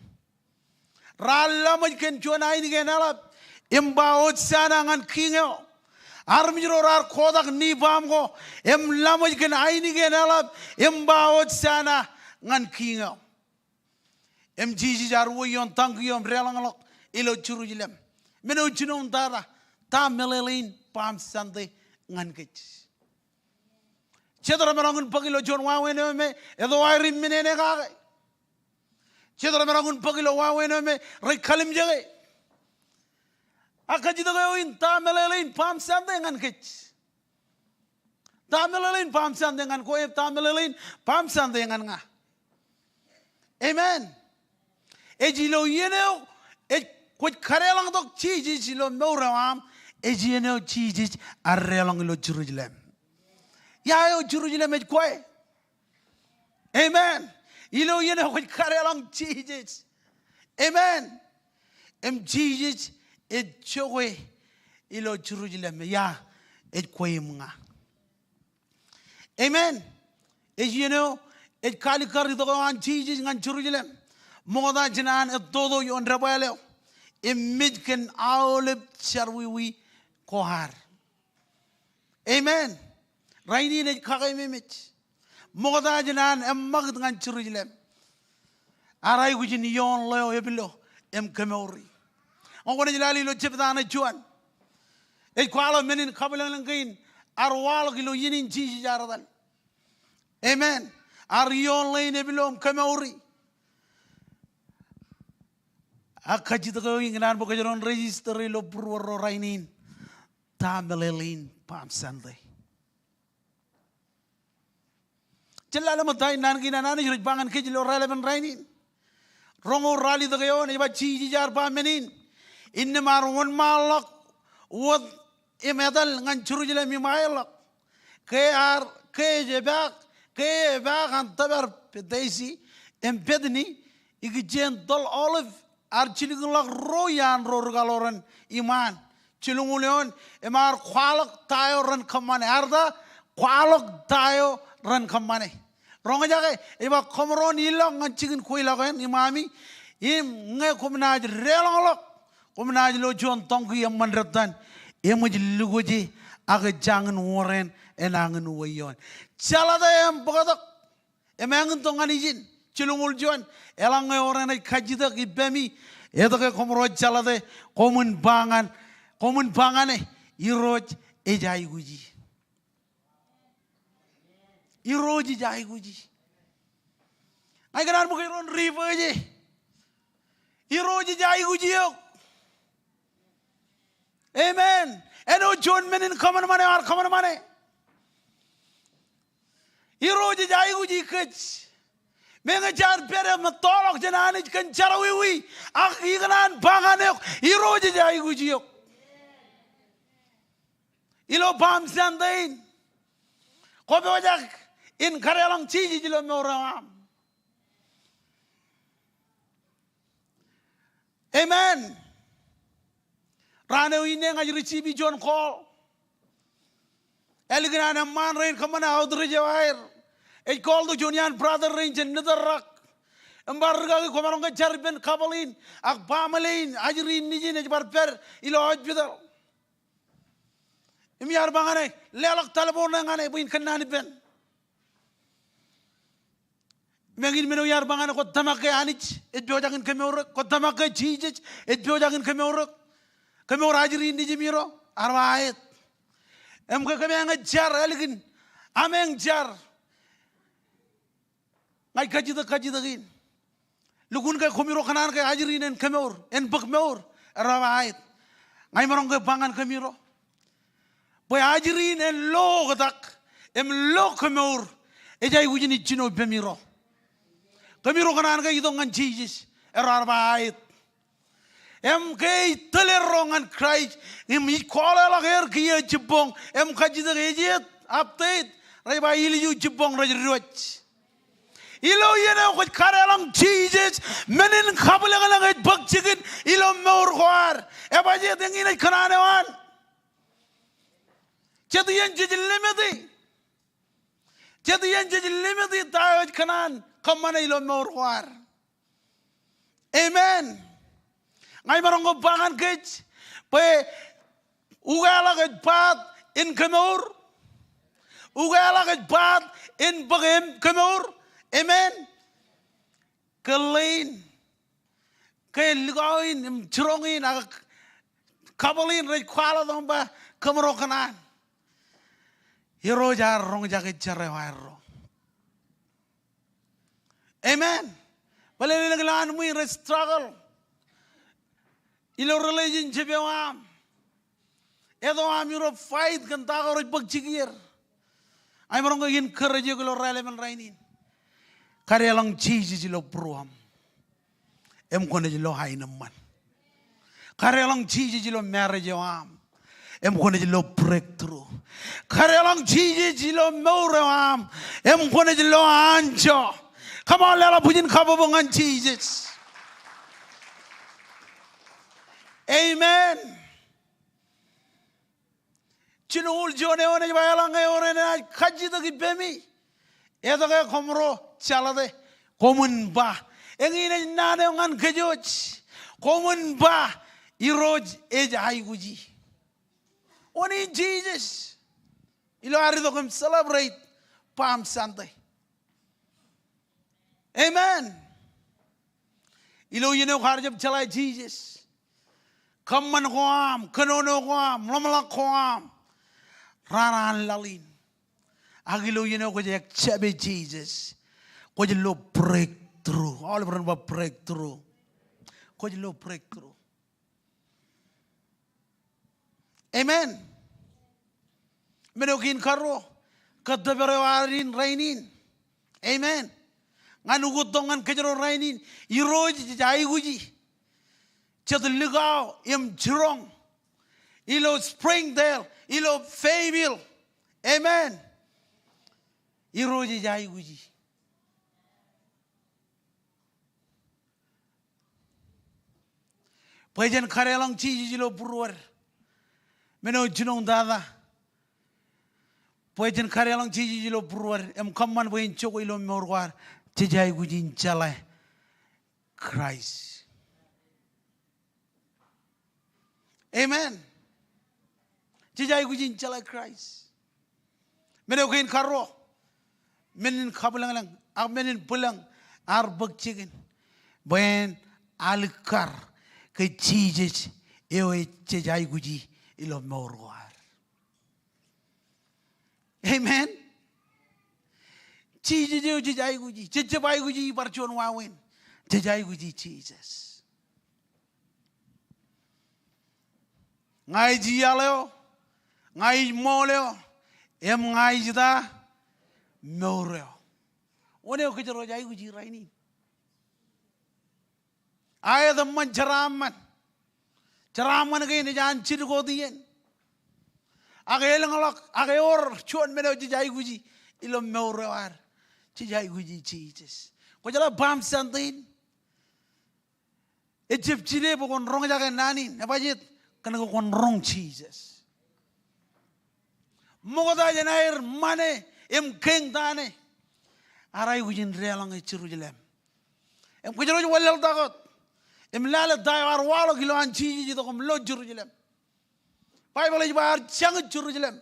Raar laṃōj kōn juon ainikien eḷap im ba Hosanna ñan Kiiñ eo. Armej ro raar kotak ni baṃ ko im laṃōj kōn ainikien eḷap im ba Hosanna ñan Kiiñ eo. Im Jisōs ear wōj ioon donkey eo im deḷọñḷọk ilo Jerusalem. Men eo jinoin tata, ta meḷeḷein Palm Sunday ñan kōj? Jet remaroñ in bōk ilo juon wāween eo me eto aer im men eo kake. Jet remaroñ in bōk ilo wāween eo me rej kalimjeke. Ak kajjitōk eo in, ta meḷeḷein Palm Sunday ñan kōj? Ta meḷeḷein Palm Sunday ñan kwe, ta meḷeḷein Palm Sunday ñan ña? Amen. Ej ilo iien eo ej kwōj kadeḷọñtok Jisōs ilo mour eo aṃ, ej iien eo Jisōs ear deḷọñ ilo Jerusalem. Ia eo Jerusalem ej kwe? Amen. Ilo iien eo kwōj kadeḷọñ Jisōs. Amen. Im Jisōs ej jokwe ilo Jerusalem. Ia ej kwe im ña? Amen. Ej iien eo ej kalikkar itok eo an Jisōs ñan Jerusalem. Ṃokta jān an ettoto ioon debwāāl eo im mej kōn aolep jerọwiwi ko ad. Amen. Rainin ej kakememej. Ṃokta jān an eṃṃakūt ñan Jerusalem, ear aikuj in ioon ḷeo epilo im kemouri. Ñe kwōnaaj lale ilo jebta ṇe juon, ej kwaḷọk men in kabwilōñlōñ kein ear waḷọk ilo iien in Jisōs ear etal. Amen. Ear ioon ḷein epilo im kemouri. Ak kajjitōk eo in, ikōṇaan bwe kōjro en register ilo būruōd ro rainin. Ta meḷeḷein Palm Sunday? Jen lale ṃōk ta in naan kein an Anij rej ba ñan kōj ilo raelepen rainin. Roñoul ralitōk eoon ej ba, Jisōs ear ba men in, innām ear wōnṃaanḷọk wōt im etal ñan Jerusalem im aerḷọk, ke ear, ke ej epaak, ke epaak an tōpar Betesi im Betani, ikijjien tōl Olive, ear jilkinḷọk ro iaan ro rikaḷoor in iṃaan. Jilñuul eoon, im ear kwaḷọk ta eo ren kōṃṃane. Ear ta? Kwaḷọk ta eo ren kōṃṃane. Roñjake, ej ba, koṃro en ilọk ñan jikin kweilọk eṇ iṃaami, im ñe koṃ naaj deḷọñḷọk, koṃ naaj lo juon donkey eṃṃan dettan, eṃōj lukwōje, ak jañin wōr eṇ enañin uwe ioon. Jeḷate im bōktok im eñintok ñan ijin. Jilñuul juon, eḷaññe wōr eṇ ej kajjitōk ippemi, etke koṃro ej jeḷate? Koṃwin ba ñan, koṃwin ba ñane, Irooj ej aikuji. Irooj ej aikuji. Ña ikōṇaan bōk kōjro en riibaje. Irooj ej aikuji eok. Amen. Āinwōt juon men in kōṃanṃan eo ear kōṃanṃane. Irooj ej aikuji kōj. Meñe jaar pād im ettoḷọk jān Anij kōn jerọwiwi, ak ikōṇaan ba ñan eok, Irooj ej aikuji eok. Ilo Palm Sunday in, kwō pojak in kadeḷọñ Jisōs ilo mour eo aṃ. Amen. Raan eo inne ña ij receive juon call. Ālikin an eṃṃaan rein kōṃṃane outreach eo aer, ej call tok juon iaan brother rein jān Little Rock im bar rikaki, kwōmaroñ ke jar ippān couple in ak baaṃle in, ajri in nejin ej bar pād ilo hospital. Im iar ba ñane, leḷọk telephone ṇe ñane bwe in kōnnaan ippān. Im eñin men eo iar ba ñane, kwōj tōmak ke Anij ej pojak in kemour eok? Kwōj tōmak ke Jisōs ej pojak in kemour eok? Kemour ajri in nejimiro? Ear ba aet. Im ke kōmeañ ej jar ālikin ameañ jar? Ña ij kajjitōk kajjitōk in. Lukkuun ke koṃiro kōṇaan ke ajri in en kemour, en bōk mour? Ear ba aet. Ña imaroñ ke ba ñan kōmiro bwe ajri in en lo oktak im lo kemour ej aikuj in ijjino ippāmiro. Kōmiro kōṇaan ke itok ñan Jisōs? Ear ba aet. Im ke ej tōl erro ñan Kraist im ij call ḷọk er kiiō jibboñ im kajjitōk ej jet update, rej ba ilju jibboñ rej diwōj. Ilo iien eo kwōj kadeḷọñ Jisōs, men in kabwilōñlōñ ej bōk jikin ilo mour ko ad. Ebajjeet, eñin ej kōṇaan eo an. Jet iien jej limiti. Jet iien jej limiti ta eo ej kōṇaan kōṃṃane ilo mour ko ad. Amen. Ña imaroñ ke ba ñan kōj bwe ukeḷọk ej part in kemour. Ukeḷọk ej part in bōk kemour. Amen. Ke ḷein, ke likao in im jiroñ in ak couple in rej kwaḷọk im ba kōmro kōṇaan. Irooj ear roñjake jar eo aerro. Amen. Bōlen elōñ ilo an ṃwiin rej struggle ilo relationship eo aṃ. Eto aṃ ilo fight kōn ta ko rej bōk jikier. Ña imaroñ ke encourage eok ilo raelepen rainin. Kadeḷọñ Jisōs ilo būruōṃ im kwōnaaj lo aenōṃṃan. Kadeḷọñ Jisōs ilo marriage eo aṃ im kwōnaaj lo breakthrough. Kadeḷọñ Jisōs ilo mour eo aṃ im kwōnaaj lo anjọ. Come on, leḷọk bwijin kabbokbok ñan Jisōs. Amen. Jinoul juon eo enaaj ba eḷaññe ewōr enaaj kajjitōk ippemi, etke koṃro jeḷate? Koṃwin ba. Eñin ej naan eo ñan kōjwōj. Koṃwin ba Irooj ej aikuji. Wōn in Jisōs? Ilo ad itok im celebrate Palm Sunday. Amen. Ilo iien eo kwaar jab jeḷā Jisōs, kōṃṃan ko aṃ, kōnono ko aṃ, ḷōmṇak ko aṃ, raan an laḷ in. Ak ilo iien eo kwōj accept e Jisōs, kwōj lo breakthrough. Aolep ren ba breakthrough. Kwōj lo breakthrough. Amen. Men eo kein karuo, kōttōpar eo ad in rainin. Amen. Ñan ukōttok ñan kōjro rainin, Irooj ej aikuji. Jet likao im jiroñ ilo Springdale, ilo Fayetteville. Amen. Irooj ej aikuji. Bwe jen kadeḷọñ Jisōs ilo būruod. Men eo jinoin tata, bwe jen kadeḷọñ Jisōs ilo būruod im kōṃṃan bwe en jokwe ilo mour ko ad, jej aikuj in jeḷā Kraist. Amen. Jej aikuj in jeḷā Kraist. Men eo kein karuo, men in kabwilōñlōñ ak men in bwilōñ ad bōk jikin bwe en alikkar ke Jisōs eo ej jej aikuji ilo mour ko ad. Amen. Jisōs eo jej aikuji. Jej jab aikuji bar juon wāween. Jej aikuji Jisōs. Ña ij iaḷ eo, ña ij ṃool eo, im ña ij ta? Mour eo. Wōn eo kōjro ej aikuji rainin? Aet eṃṃan jeraaṃṃan. Jeraaṃṃan kein ej an jidik wōt iien. Ak elōñḷọk, ak ewōr juon men eo jej aikuji ilo mour eo ad. Jej aikuji Jisōs. Kwōjeḷā Palm Sunday in? Ejab jide bwe kwōn roñjake naan in, ebajjeet? Kōnke kwōn roñ Jisōs. Ṃokta jān aer ṃane im keñtane, ear aikuj in deḷọñ e Jerusalem. Im kōjro ej wanlaḷtak wōt im lale ta eo ear waḷọk ilowaan Jisōs itok im lo Jerusalem. Baibōḷ ej ba ear jañūt Jerusalem.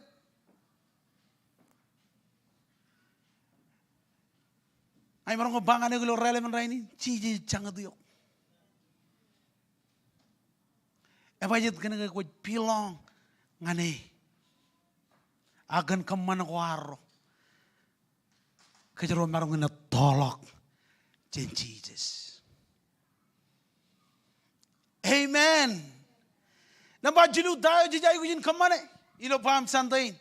Ña imaroñ ke ba ñan eok ilo raelepen rainin, Jisōs ej jañūt eok. Ebajjeet? Kōnke kwōj belong ñan e. Ak kōn kōṃṃan ko arro, kōjro maroñ in ettoḷọk jān Jisōs. Amen. Nōṃba jilu, ta eo jej aikuj in kōṃṃane ilo Palm Sunday in?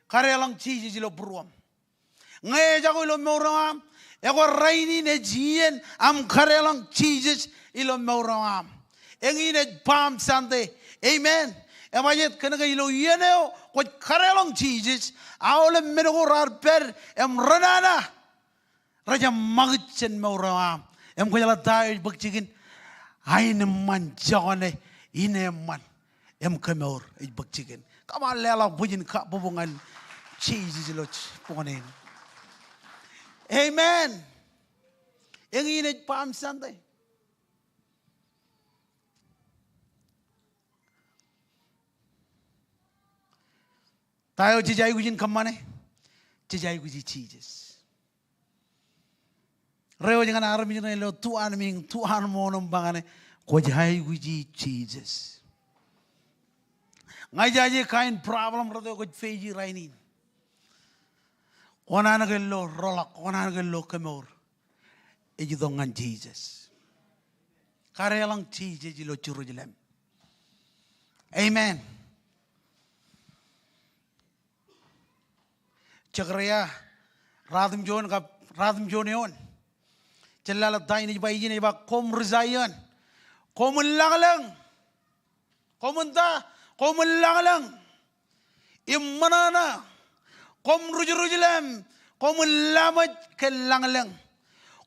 Kadeḷọñ Jisōs ilo būruōṃ. Ñe ejako ilo mour eo aṃ, ekwe rainin ej iien aṃ kadeḷọñ Jisōs ilo mour eo aṃ. Eñin ej Palm Sunday. Amen. Ebajjeet? Kōnke ilo iien eo kwōj kadeḷọñ Jisōs, aolep men ko raar pād im renana rej jab ṃakūt jān mour eo aṃ. Im kwōjeḷā ta eo ej bōk jikin? Aenōṃṃan, jokane, ineeṃṃan im kemour ej bōk jikin. Come on, leḷọk bwijin kabbokbok ñan Jisōs ilo jibboñōn in. Amen. Eñin ej Palm Sunday. Ta eo jej aikuj in kōṃṃane? Jej aikuji Jisōs. Reiwōj ñan armej ṇe ilo tuanmiiñ, tuanmooṇ im ba ñane, kwōj aikuji Jisōs. Ña ijaje kain problem rot eo kwōj face rainin. Kōṇaan ke lo roḷọk, kōṇaan ke lo kemour. Ej itok ñan Jisōs. Kadeḷọñ Jisōs ilo Jerusalem. Amen. Jekaria, ruwatimjuon kab, ruwatimjuon eoon. Jen lale ta in ej ba ijin, ej ba, koṃ ri Zaion, koṃwin lañlōñ. Koṃwin ta? Koṃwin lañlōñ im ṃōṇōṇō. Koṃ ri Jerusalem, koṃwin laṃōj kōn lañlōñ.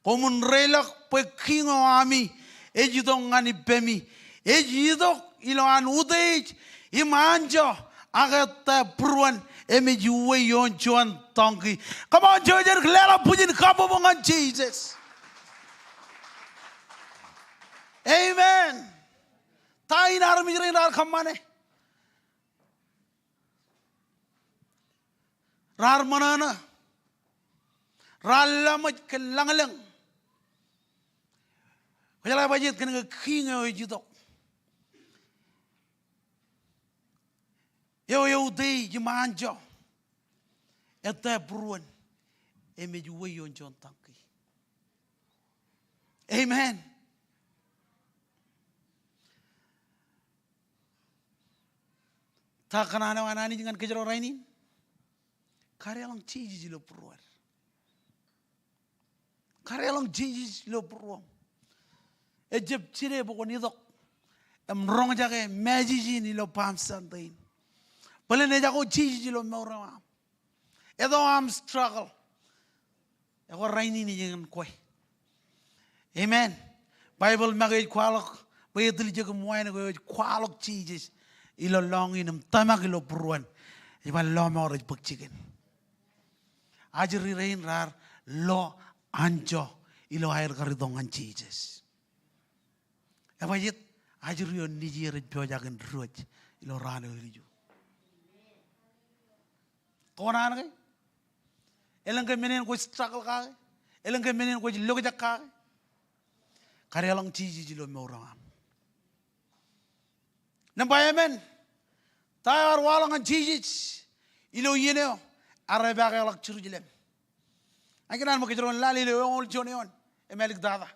Koṃwin reiḷọk bwe Kiiñ eo ami ej itok ñan ippemi. Ej itok ilowaan utiej im anjọ, ak ettā būruon im ej uwe ioon juon donkey. Come on, church, jen leḷọk bwijin kabbokbok ñan Jisōs. Amen. Ta in armej rein raar kōṃṃane? Raar ṃōṇōṇō. Raar laṃōj kōn lañlōñ. Kwōjeḷā bajjek kōn ke Kiiñ eo ej itok, eo eutiej im anjọ, ettā būruon im ej uwe ioon juon donkey. Amen. Ta kōṇaan eo an Anij ñan kōjro rainin? Kadeḷọñ Jisōs ilo būruod. Kadeḷọñ Jisōs ilo būruoṃ. Ejab jide bwe kwōn itok im roñjake message in ilo Palm Sunday in. Bōlen ejako Jisōs ilo mour eo aṃ. Etto aṃ struggle. Ekwe rainin ej ñan kwe. Amen. Baibōḷ make ej kwaḷọk bwe etiljek im wānōk eo ej kwaḷọk Jisōs ilo lọñiin im tōmak ilo būruon. Ej ba lọmọọr ej bōk jikin. Ajri rein raar lo anjọ ilo aer kar itok ñan Jisōs. Ebajjeet, ajri eo nejier ej pojak in diwōj ilo raan eo ilju. Kōṇaan ke? Elōñ ke men eṇ kwōj struggle kake? Elōñ ke men eṇ kwōj lokjak kake? Kadeḷọñ Jisōs ilo mour eo aṃ. Nōṃba emān, ta eo ear waḷọk ñan Jisōs ilo iien eo ear epakeḷọk Jerusalem? Ña ikōṇaan bwe kōjro en lale ilo eñoul juon eoon im āliktata.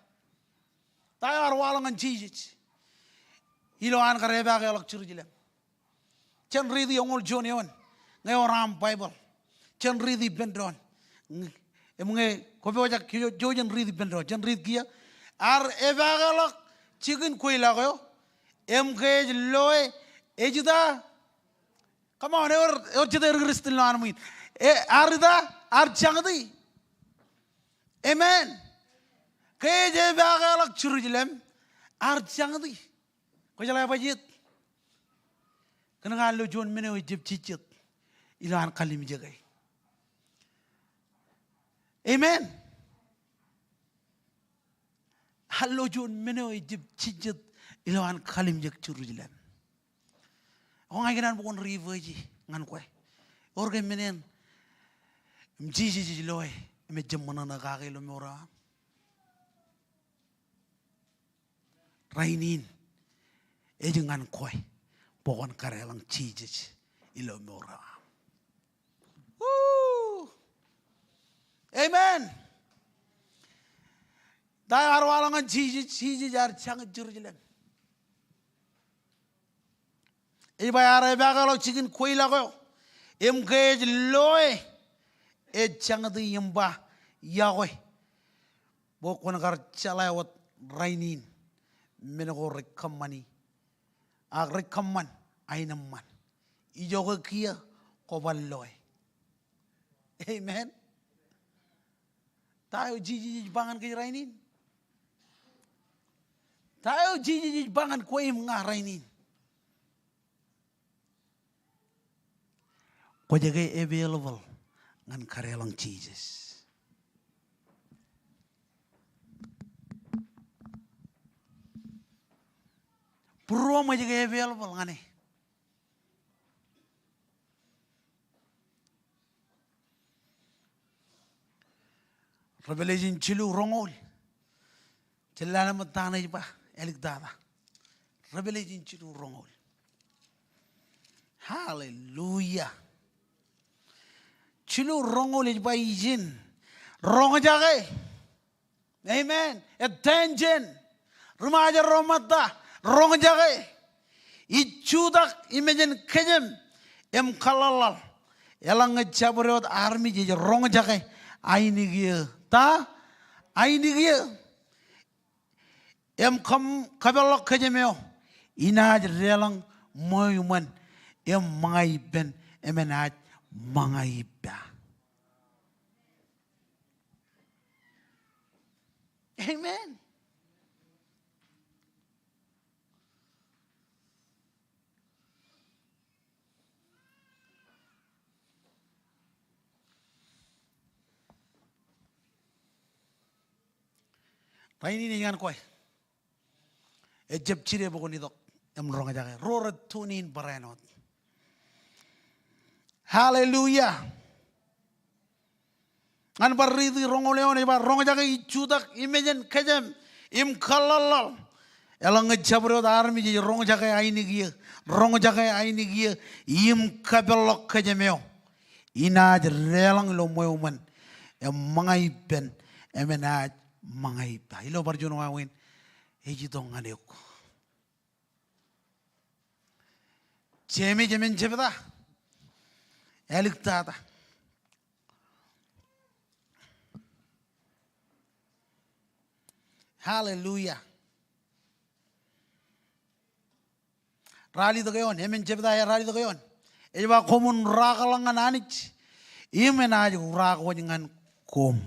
Ta eo ear waḷọk ñan Jisōs ilo an kar epakeḷọk Jerusalem? Jen riiti eñoul juon eoon ñe ewōr aṃ Baibōḷ. Jen riiti ippān doon. Im ñe kwō pojak, jouj, jouj im riiti ippān doon. Jen riit kiiō. Ear epakeḷọk jikin kweilọk eo im ke ej loe, ej ita? Come on, ewōr, ewōr jete ri Kristian ilo an ṃwiin? E, ear ita? Ear jañti. Amen. Ke ej epakeḷọk Jerusalem, ear jañti. Kwōjeḷā bajjek? Kōn ke ear lo juon men eo ejjab jejjet ilo an kalimjeke. Amen. Ear lo juon men eo ejjab jejjet ilo an kalimjek Jerusalem. Ak ña ikōṇaan bwe kwōn riwōji ñan kwe. Ewōr ke men eṇ im Jisōs ej loe im ejjab ṃōṇōṇō kake ilo mour eo aṃ? Rainin ej ñan kwe bwe kwōn kadeḷọñ Jisōs ilo mour eo aṃ. Woo! Amen. Ta eo ear waḷọk ñan Jisōs? Jisōs ear jañit Jerusalem. Ej ba ear epakeḷọk jikin kweilọk eo im ke ej loe, ej jañti im ba, iọkwe bwe kwōn kar jeḷā wōt rainin men ko rej kōṃṃani, ak rej kōṃṃan aenōṃṃan. Ijoke kiiō kwō bar loe. Amen. Ta eo Jisōs ej ba ñan kōj rainin? Ta eo Jisōs ej ba ñan kwe im ña rainin? Kwōj ke available ñan kadeḷọñ Jisōs? Būruoṃ ej ke available ñan e? Revelation jilu roñoul. Jen lale ṃōk ta ṇe ej ba, āliktata. Revelation jilu roñoul. Hallelujah. Jilu roñoul ej ba ijin, roñjake. Amen. Attention. Ri-Ṃajeḷ ro ṃōtta, roñjake. Ij jutak im ejān kōjām im kaḷḷaḷḷaḷ. Eḷaññe jabdewōt armej ej roñjake ainikien eō. Ta? Ainikien eō. Im kōm, kōpeḷḷọk kōjām eo, inaaj deḷọñ ṃweo iṃōn im ṃōñā ippān, im enaaj ṃōñā ippa. Amen. Rainin ej ñan kwe. Ejab jidik bwe kwōn itok im roñjake. Ro rej tune in barāinwōt. Hallelujah. Ñan bar riiti roñoul eoon ej ba, roñjake, ij jutak im ejān kōjām im kaḷḷaḷḷaḷ. Eḷaññe jabdewōt armej ej roñjake ainikien eō, roñjake ainikien eō, im kōpeḷḷọk kōjām eo, inaaj deḷọñ ilo ṃweo iṃōn im ṃōñā ippān, im enaaj ṃōñā ippa. Ilo bar juon wāween ej itok ñan eok. Jemes emān jebta, āliktata. Hallelujah. Ralitōk eoon, emān jebta, ralitōk eoon. Ej ba, koṃwin uraakḷọk ñan Anij im enaaj uraak wōj ñan koṃ.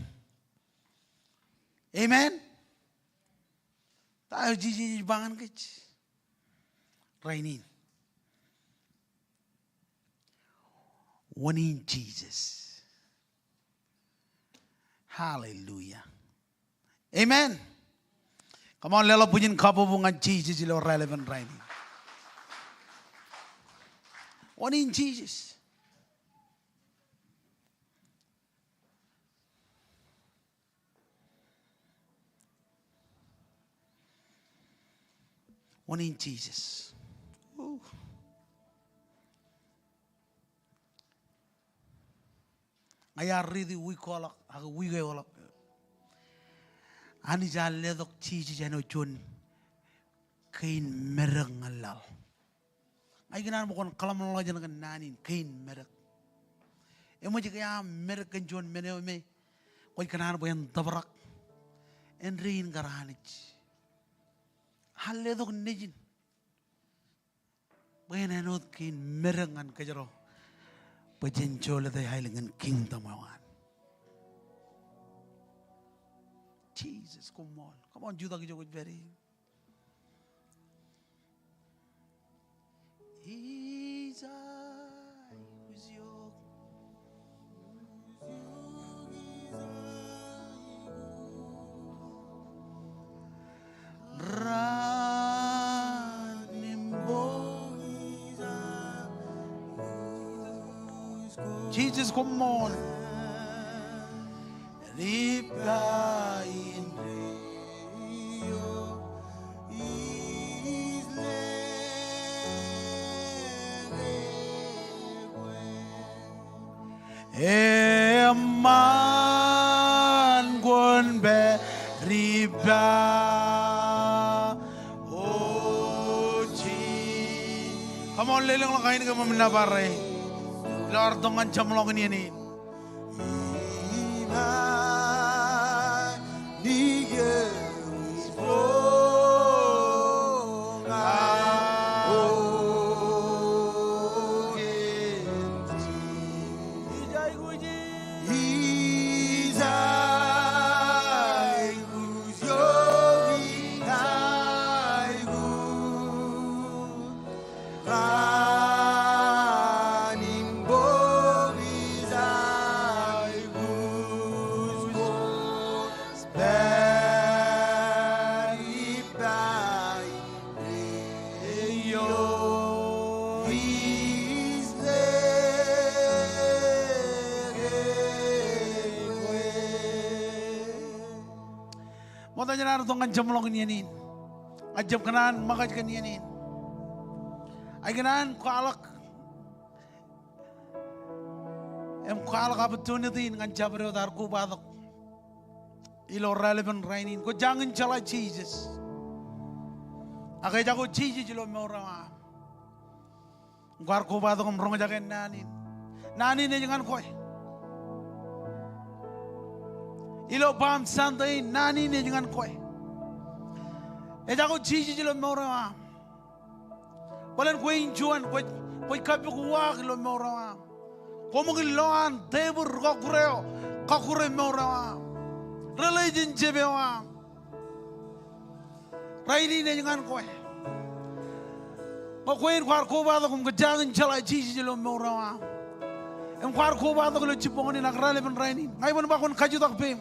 Amen. Ta eo Jisōs ej ba ñan kōj rainin? Wōn in Jisōs? Hallelujah. Amen. Come on, leḷọk bwijin kabbokbok ñan Jisōs ilo raelepen rainin. Wōn in Jisōs? Wōn in Jisōs? Woo. Ña iar riiti wiik ko ḷọk, ak wiik eo ḷọk. Anij ear letok Jisōs āinwōt juon kein medek ñan laḷ. Ña ikōṇaan bwe kwōn kōḷmānḷọkjeṇ kōn naan in, kein medek. Eṃōj ke aṃ medek kōn juon men eo me kwōj kōṇaan bwe en tōprak? Āindein kar Anij ear letok Nejin bwe en āinwōt kein medek ñan kōjro, bwe jen jolōt aelōñ in kingdom eo an. Jisōs, koṃṃool. Come on, jutak ijo kwōj pād ie. Ij aikuj eok. Raan im bok ij aikuj. Jisōs, koṃṃool. Ri-ippa in deio ij lōñ kwe. Eṃṃan kwōn pād ippa, O Jisōs. Come on, lelōñḷọk ainikien ṃōṃ nōbar e ilo ad tok ñan jeṃḷọkin iien in. Wōt ej naan itok ñan jeṃḷọkin iien in. Ña ij jab kōṇaan ṃōkaj kōn iien in. Ij kōṇaan kwaḷọk im kwaḷọk opportunity in ñan jabdewōt ad kobatok ilo raelepen rainin. Kwō jañin jeḷā Jisōs. Ak ejako Jisōs ilo mour eo aṃ. Kwaar kobatok im roñjake naan in. Naan in ej ñan kwe. Ilo Palm Sunday in, naan in ej ñan kwe. Ejako Jisōs ilo mour eo aṃ. Bōlen kwe in juon, kwōj, kwōj kappok uwaak ilo mour eo aṃ. Koṃ ṃōk in lo an tebōd kọkkure eo, kọkkure mour eo aṃ. Relationship eo aṃ. Rainin ej ñan kwe. Ñe kwe in kwaar kobatok im kwō jañin jeḷā Jisōs ilo mour eo aṃ. Im kwaar kobatok ilo jibboñōn in ak raelepen rainin. Ña iban ba kwōn kajutak peiṃ.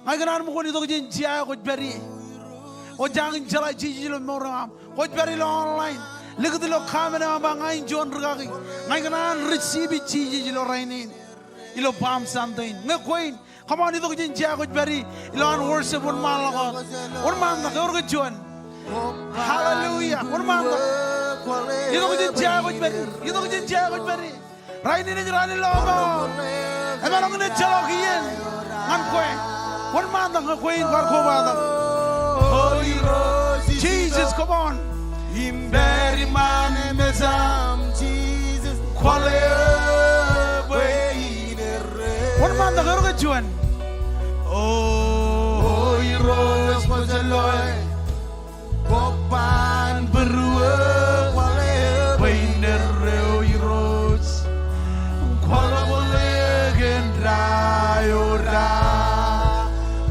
Ña ikōṇaan ṃōk kwōn itok jān jea eo kwōj pād ie. Kwō jañin jeḷā Jisōs ilo mour eo aṃ. Kwōj pād ilo online. Likūt ilo comment eo aṃ ba ña in juon rikaki. Ña ikōṇaan receive Jisōs ilo rainin. Ilo Palm Sunday in. Ñe kwe in. Come on, itok jān jea eo kwōj pād ie. Ilo an worship, wōnṃaanḷọk wōt. Wōnṃaantak, ewōr ke juon. Hallelujah. Wōnṃaantak. Itok jān jea eo kwōj pād ie. Itok jān jea eo kwōj pād ie. Rainin ej raan in lọmọọr. Emaroñ in ejjeḷọk iien ñan kwe. Wōnṃaantak ñe kwe in kwaar kobatok. Jisōs, come on. Im pād iṃaan im mejaṃ Jisōs, kwaḷọk bwe in erreo. Wōnṃaantak, ewōr ke juon. O Irooj, kwōj loe. Kwōban būruō kwaḷọk bwe in erreo Irooj. Kwaḷọk bwe in erreo.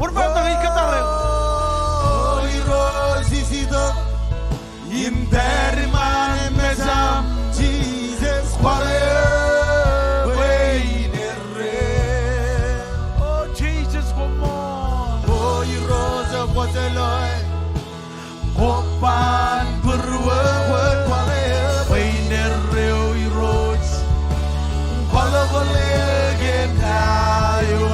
Wōnṃaantak ij kōttar eok. O Irooj ij itok im pād iṃaan im mejaṃ Jisōs, kwaḷọk bwe in erreo. O Jisōs, koṃṃool. O Irooj kwōj loe. Kwōban būruō kwaḷọk bwe in erreo Irooj. Kwaḷọk bwe in erreo.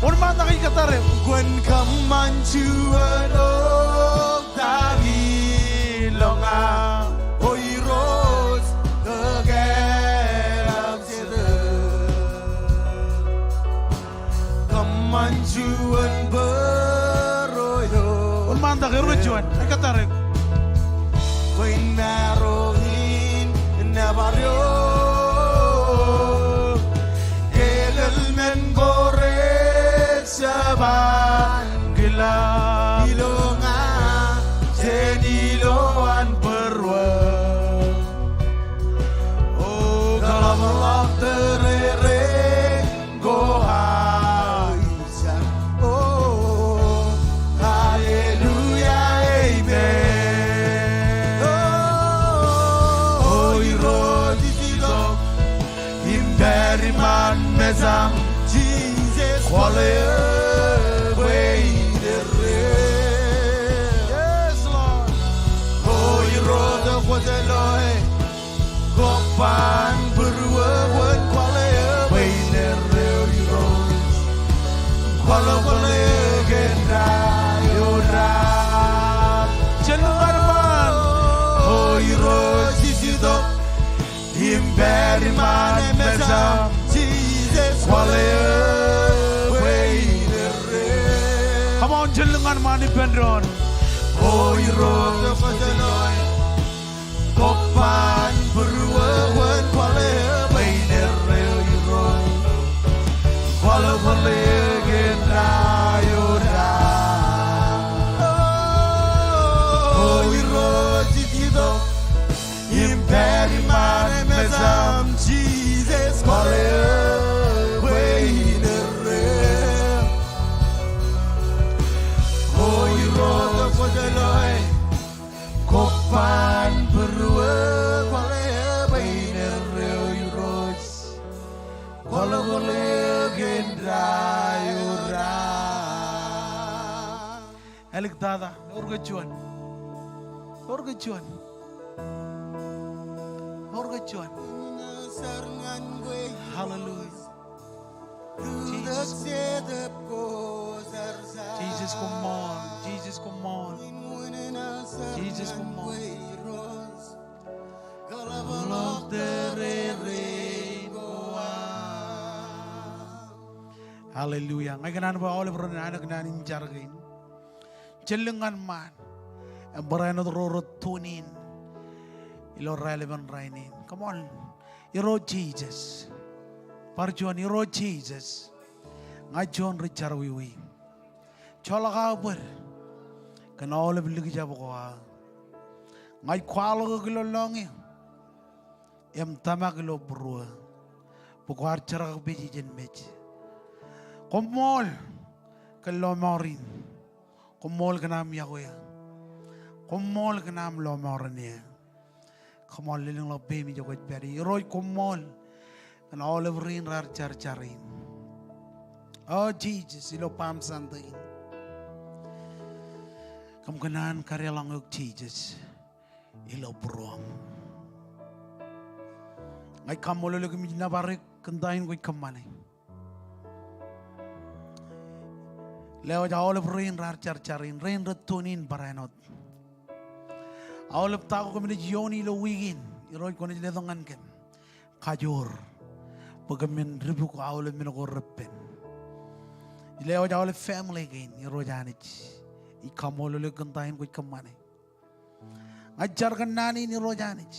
Wōnṃaantak ij kōttar eok. Kwōn kōṃṃan juon oktak ilọñ aṃ, O Irooj, kōkāāl. Kōṃṃan juon bōro eo. Wōnṃaantak, ewōr ke juon. Ij kōttar eok. Bwe in maroñ in nōbar eok. Kelōt men ko rej jab ankilap. Ilọñ aṃ jān ilowaan būruō. O kaḷapḷọk tōrerein ko aō ijañ. O, hallelujah, amen. O, o Irooj ij itok im pād iṃaan mejaṃ Jisōs, kwaḷọk bwe in erreo. Yes, Lord. O Irooj kwōj loe. Kwōban būruō wōt kwaḷọk bwe in erreo Irooj. Kwaḷọk bwe in erreo. Jen lukkuun ṃaan. O Irooj ij itok im pād iṃaan mejaṃ Jisōs, kwaḷọk bwe in erreo. Come on, jen lukkuun ṃaan ippān doon. O Irooj kwōj loe. Kwōban būruō wōt kwaḷọk bwe in erreo Irooj. Kwaḷọk bwe in erreo. O Irooj ij itok im pād iṃaan mejaṃ Jisōs, kwaḷọk bwe in erreo. O Irooj kwōj loe. Kwōban būruō kwaḷọk bwe in erreo Irooj. Kwaḷọk bwe in erreo. Āliktata, ewōr ke juon. Ewōr ke juon. Ewōr ke juon. Hallelujah. Jesus. Koṃṃool, Jisōs koṃṃool. Jisōs koṃṃool. Hallelujah. Ña ikōṇaan bwe aolep ro ren anōk naan in jar kein. Jen lōñ ñan ṃaan. Im barāinwōt ro rej tune in ilo raelepen rainin. Come on. Irooj Jisōs. Bar juon, Irooj Jisōs. Ña juon ri jerọwiwi. Joḷọk aō bōd kōn aolep likjab ko aō. Ña ij kwaḷọk eok ilo lọñiō im tōmak ilo būruō bwe kwaar jerkakpeje jān mej. Koṃṃool kōn lọmọọr in. Koṃṃool kōn aṃ iọkwe eō. Koṃṃool kōn aṃ lọmọọren eō. Koṃṃool, lelōñḷọk peiṃ ijo kwōj pād ie. Irooj koṃṃool kōn aolep rein raar jar jar in. O Jisōs, ilo Palm Sunday in, kōm kōṇaan kadeḷọñ eok Jisōs ilo būruōṃ. Ña ij kaṃṃoolol eok im ij nōbar eok kōn ta in kwōj kōṃṃane. Lewōj aolep rein raar jar jar in, rein rej tune in barāinwōt. Aolep ta ko kōmin ej iiooni ilo wiik in, Irooj kwōnaaj letok ñan kōm kajoor bwe kōmin dipuk aolep men ko repen. Lewōj aolep family kein, Irooj Anij. Ij kaṃṃoolol eok kōn ta in kwōj kōṃṃane. Ña ij jar kōn naan in, Irooj Anij,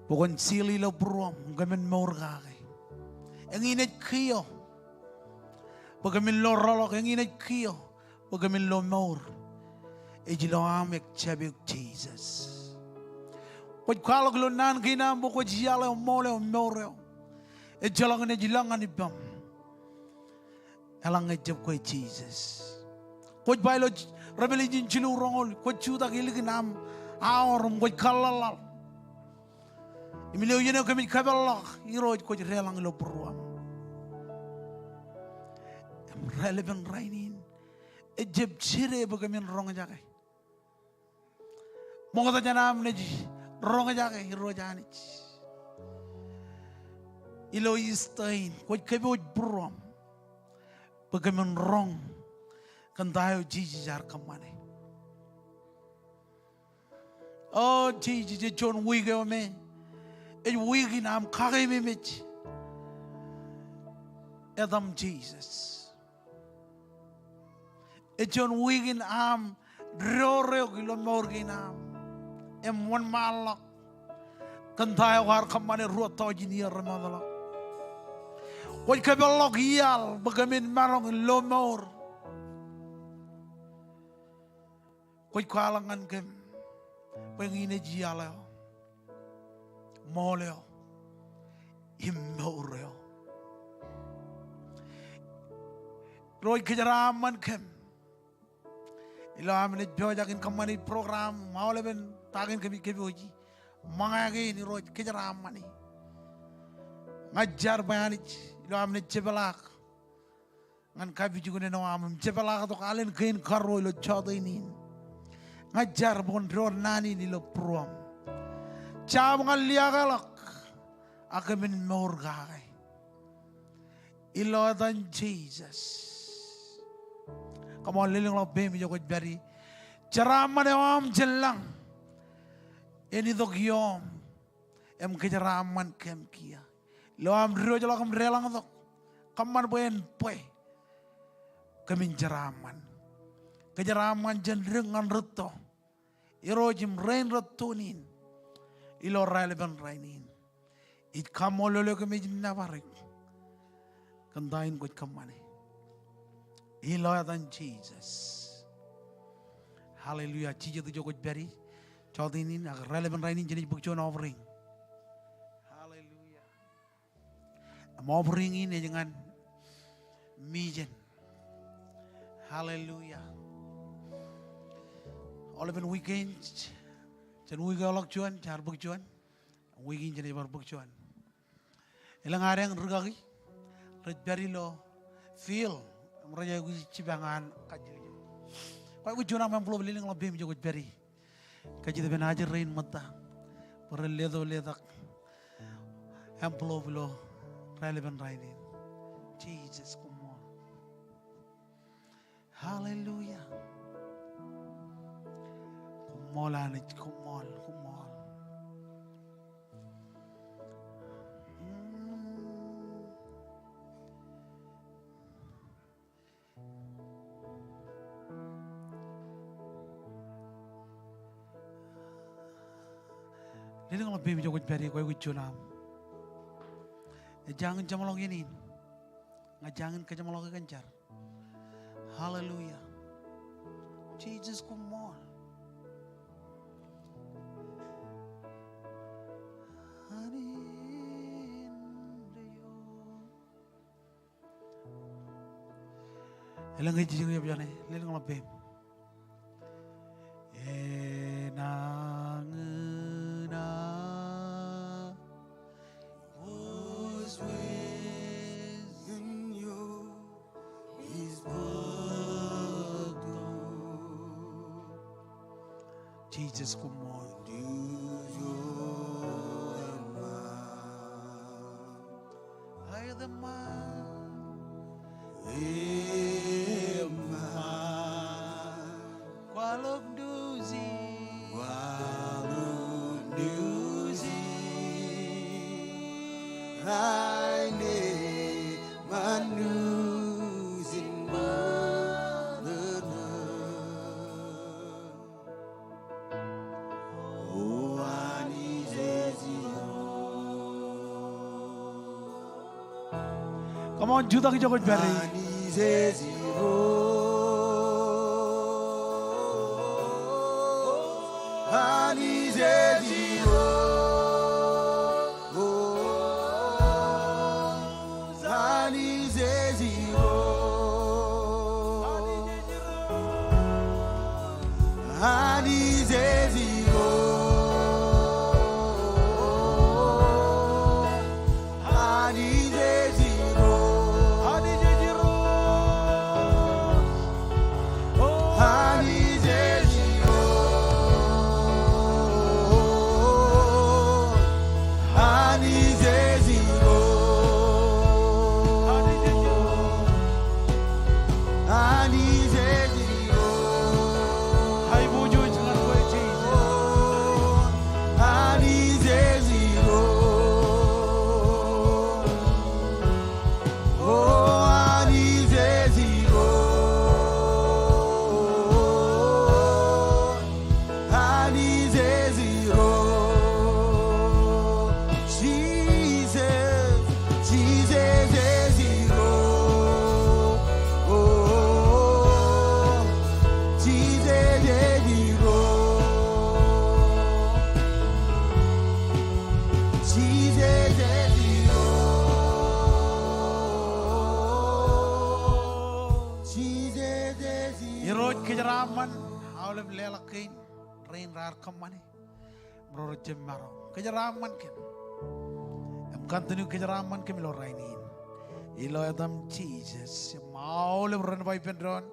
bwe kwōn seal ilo būruōṃ im kōmin mour kake. Eñin ej kiiō bwe kōmin lo rọọlḷọk, eñin ej kiiō bwe kōmin lo mour. Ej ilo aṃ ekjab eok Jisōs. Kwōj kwaḷọk ilo naan kein aṃ bwe kwōj iaḷ eo, ṃool eo, mour eo. Ejjeḷọk naaj ilọk ñan ippaṃ eḷaññe ejjab kwe Jisōs. Kwōj ba ilo Revelation jilu roñoul, kwōj jutak ilikin aṃ aor im kwōj kōḷḷaḷḷaḷ. Im ilo iien eo kōmij kōpeḷḷọk, Irooj, kwōj deḷọñ ilo būruōṃ. Im raelepen rainin ejjab jide bwe kōmin roñjake. Ṃokta jān aṃ naaj roñjake, Irooj Anij. Ilo Easter in kwōj kōpooj būruōṃ bwe kōmin roñ kōn ta eo Jisōs ear kōṃṃane. O Jisōs, ej juon wiik eo me ej wiik in aṃ kakeememej etaṃ Jisōs. Ej juon wiik in aṃ door eok ilo mour kein aṃ im wōnṃaanḷọk kōn ta eo kwaar kōṃṃane ruo tọujin iiō remootḷọk. Kwōj kōpeḷḷọk iaḷ bwe kōmin maroñ in lo mour. Kwōj kwaḷọk ñan kōm bwe eñin ej iaḷ eo, ṃool eo, im mour eo. Irooj, kōjeraaṃṃan kōm ilo am naaj pojak in kōṃṃane program im aolepen ta kein kōmij kōpooji. Ṃōñā kein, Irooj, kōjeraaṃṃani. Ña ij jar bwe Anij, ilo am naaj jepḷaak ñan kapijuknen eo aṃ im jepḷaaktok alen kein karuo ilo jọteen in. Ña ij jar bwe kwōn door naan in ilo būruōṃ. Jab ñan liaakḷọk, ak kōmin mour kake. Ilo etan Jisōs. Come on, lelōñḷọk peiṃ ijo kwōj pād ie. Jeraaṃṃan eo aṃ jān lañ en itok iooṃ im kōjeraaṃṃan kōm kiiō. Ilo am diwōjḷọk im deḷọñtok, kōṃṃan bwe en bwe kōmin jeraaṃṃan. Kōjeraaṃṃan jān dik ñan rūtto, Irooj, im rein rej tune in ilo raelepen rainin. Ij kaṃṃoolol eok im ij nōbar eok kōn ta in kwōj kōṃṃane. Ilo etan Jisōs. Hallelujah. Jijet ijo kwōj pād ie. Jọteen in ak raelepen rainin jenaaj bōk juon offering. Hallelujah. Im offering in ej ñan mission. Hallelujah. Aolepen wiik kein, jān wiik eo ḷọk juon jaar bōk juon. Wiik in jenaaj bar bōk juon. Elōñ adeañ rikaki rej pād ilo field im rej aikuj jipañ an kajjitōk. Kwōj aikuj juon aṃ envelope, lelōñḷọk peiṃ ijo kwōj pād ie. Kajjitōk ippān ajri rein ṃōtta bwe ren leto letak envelope ilo raelepen rainin. Jisōs, koṃṃool. Hallelujah. Koṃṃool Anij, koṃṃool, koṃṃool. Mm. Lelōñḷọk peiṃ ijo kwōj pād ie, kwōj juon aṃ. Ej jañin jeṃḷọk iien in. Ña jañin kōjeṃḷọk kōn jar. Hallelujah. Jesus, koṃṃool. Elōñ ej jidik eoon, lelōñḷọk peiṃ. Enañin a wōs wes in io is bōktok. Jesus, koṃṃool. Aet eṃṃan. Eṃṃan. Kwaḷọk news in. Kwaḷọk news in. Aenōṃṃan news in ṃōṇōṇō. Come on, jutak ijo kwōj pād ie. Irooj, kōjeraaṃṃan aolep leḷọk kein rein raar kōṃṃane im ro rej jab maro. Kōjeraaṃṃan kōm im continue kōjeraaṃṃan kōm ilo rainin. Ilo etaṃ Jisōs im aolep ren ba ippān doon.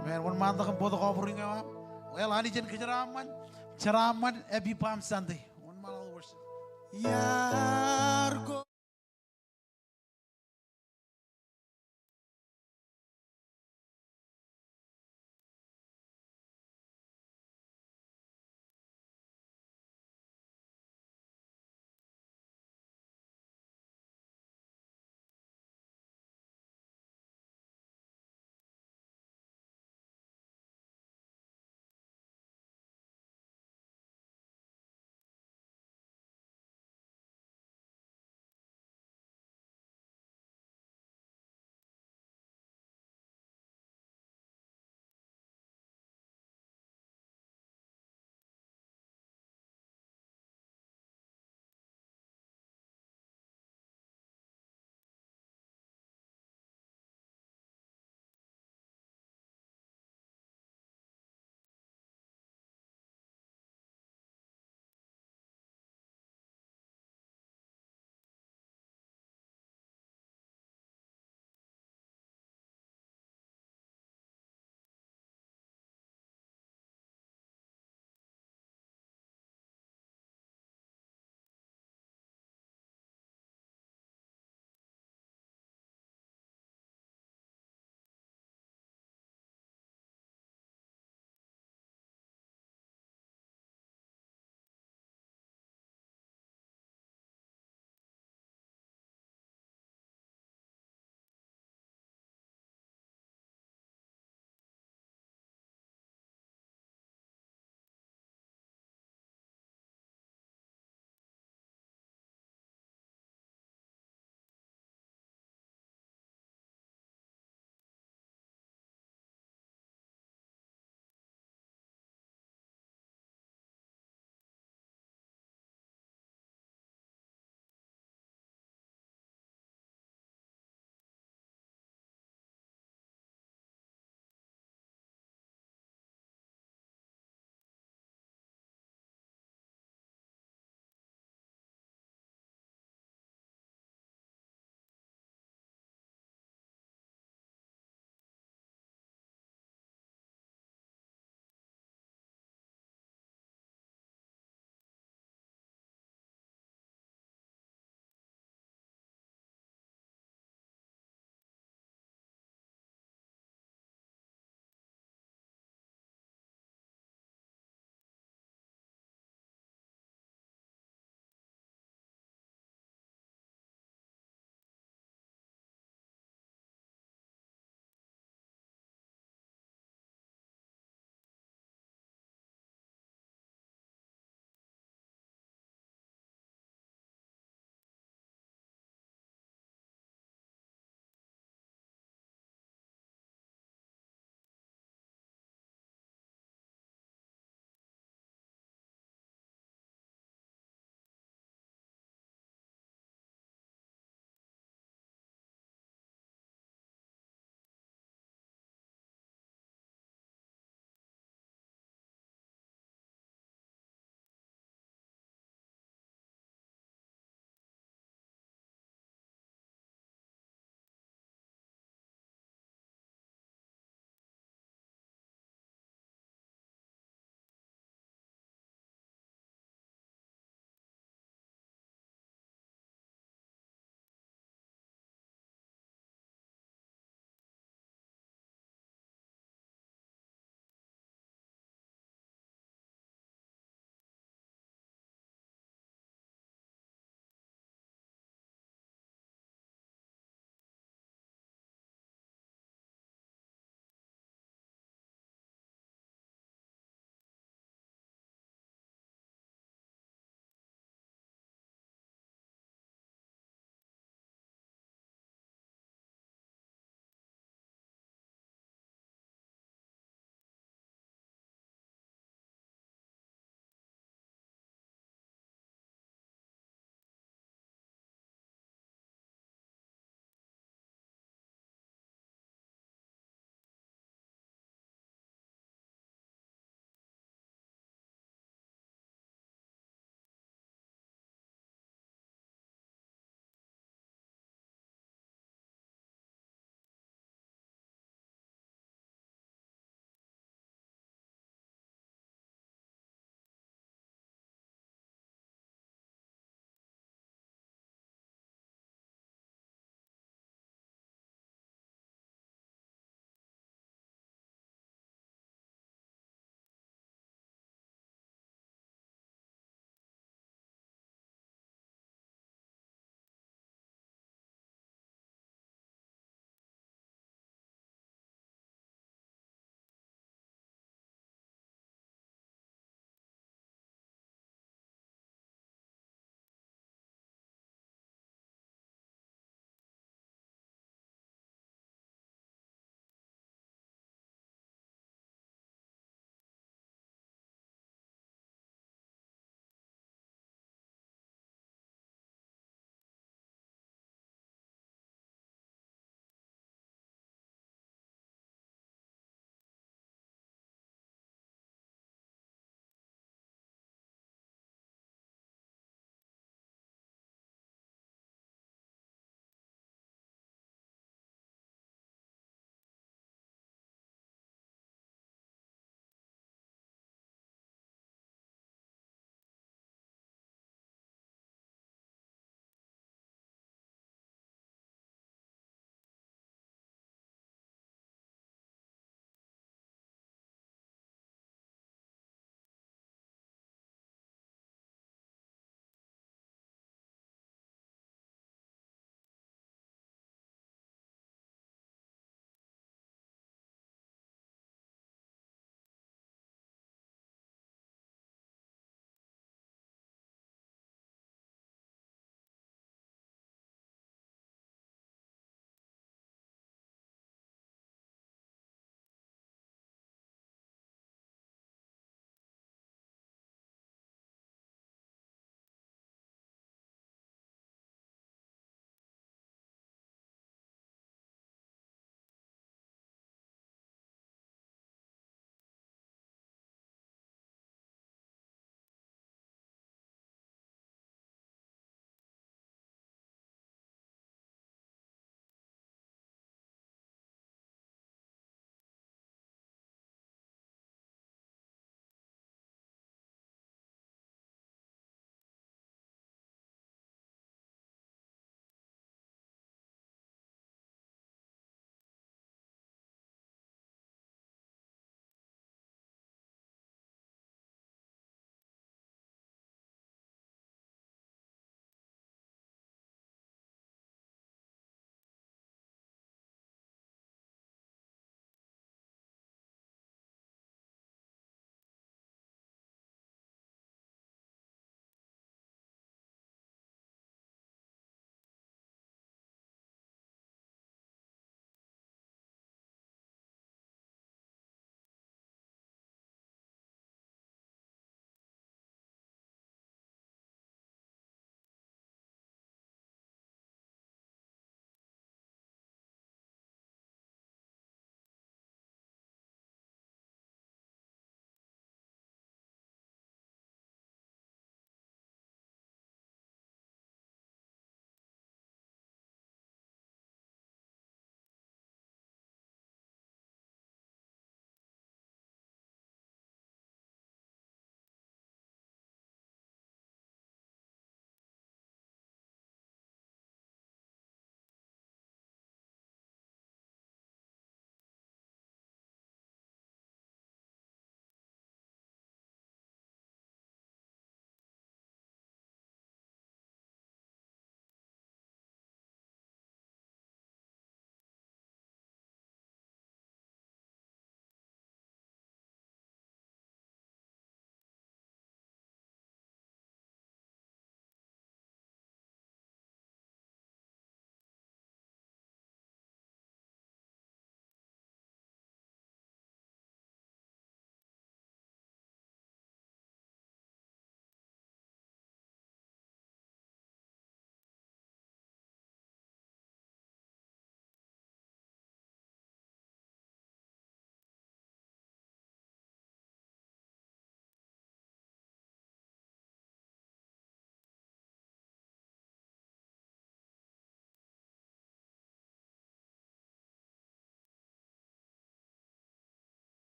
Amen. Wōnṃaantak im bōktok offering eo aṃ. Well, Anij en kōjeraaṃṃan. Jeraaṃṃan, happy Palm Sunday. Wōnṃaanḷọk worship. Iar ko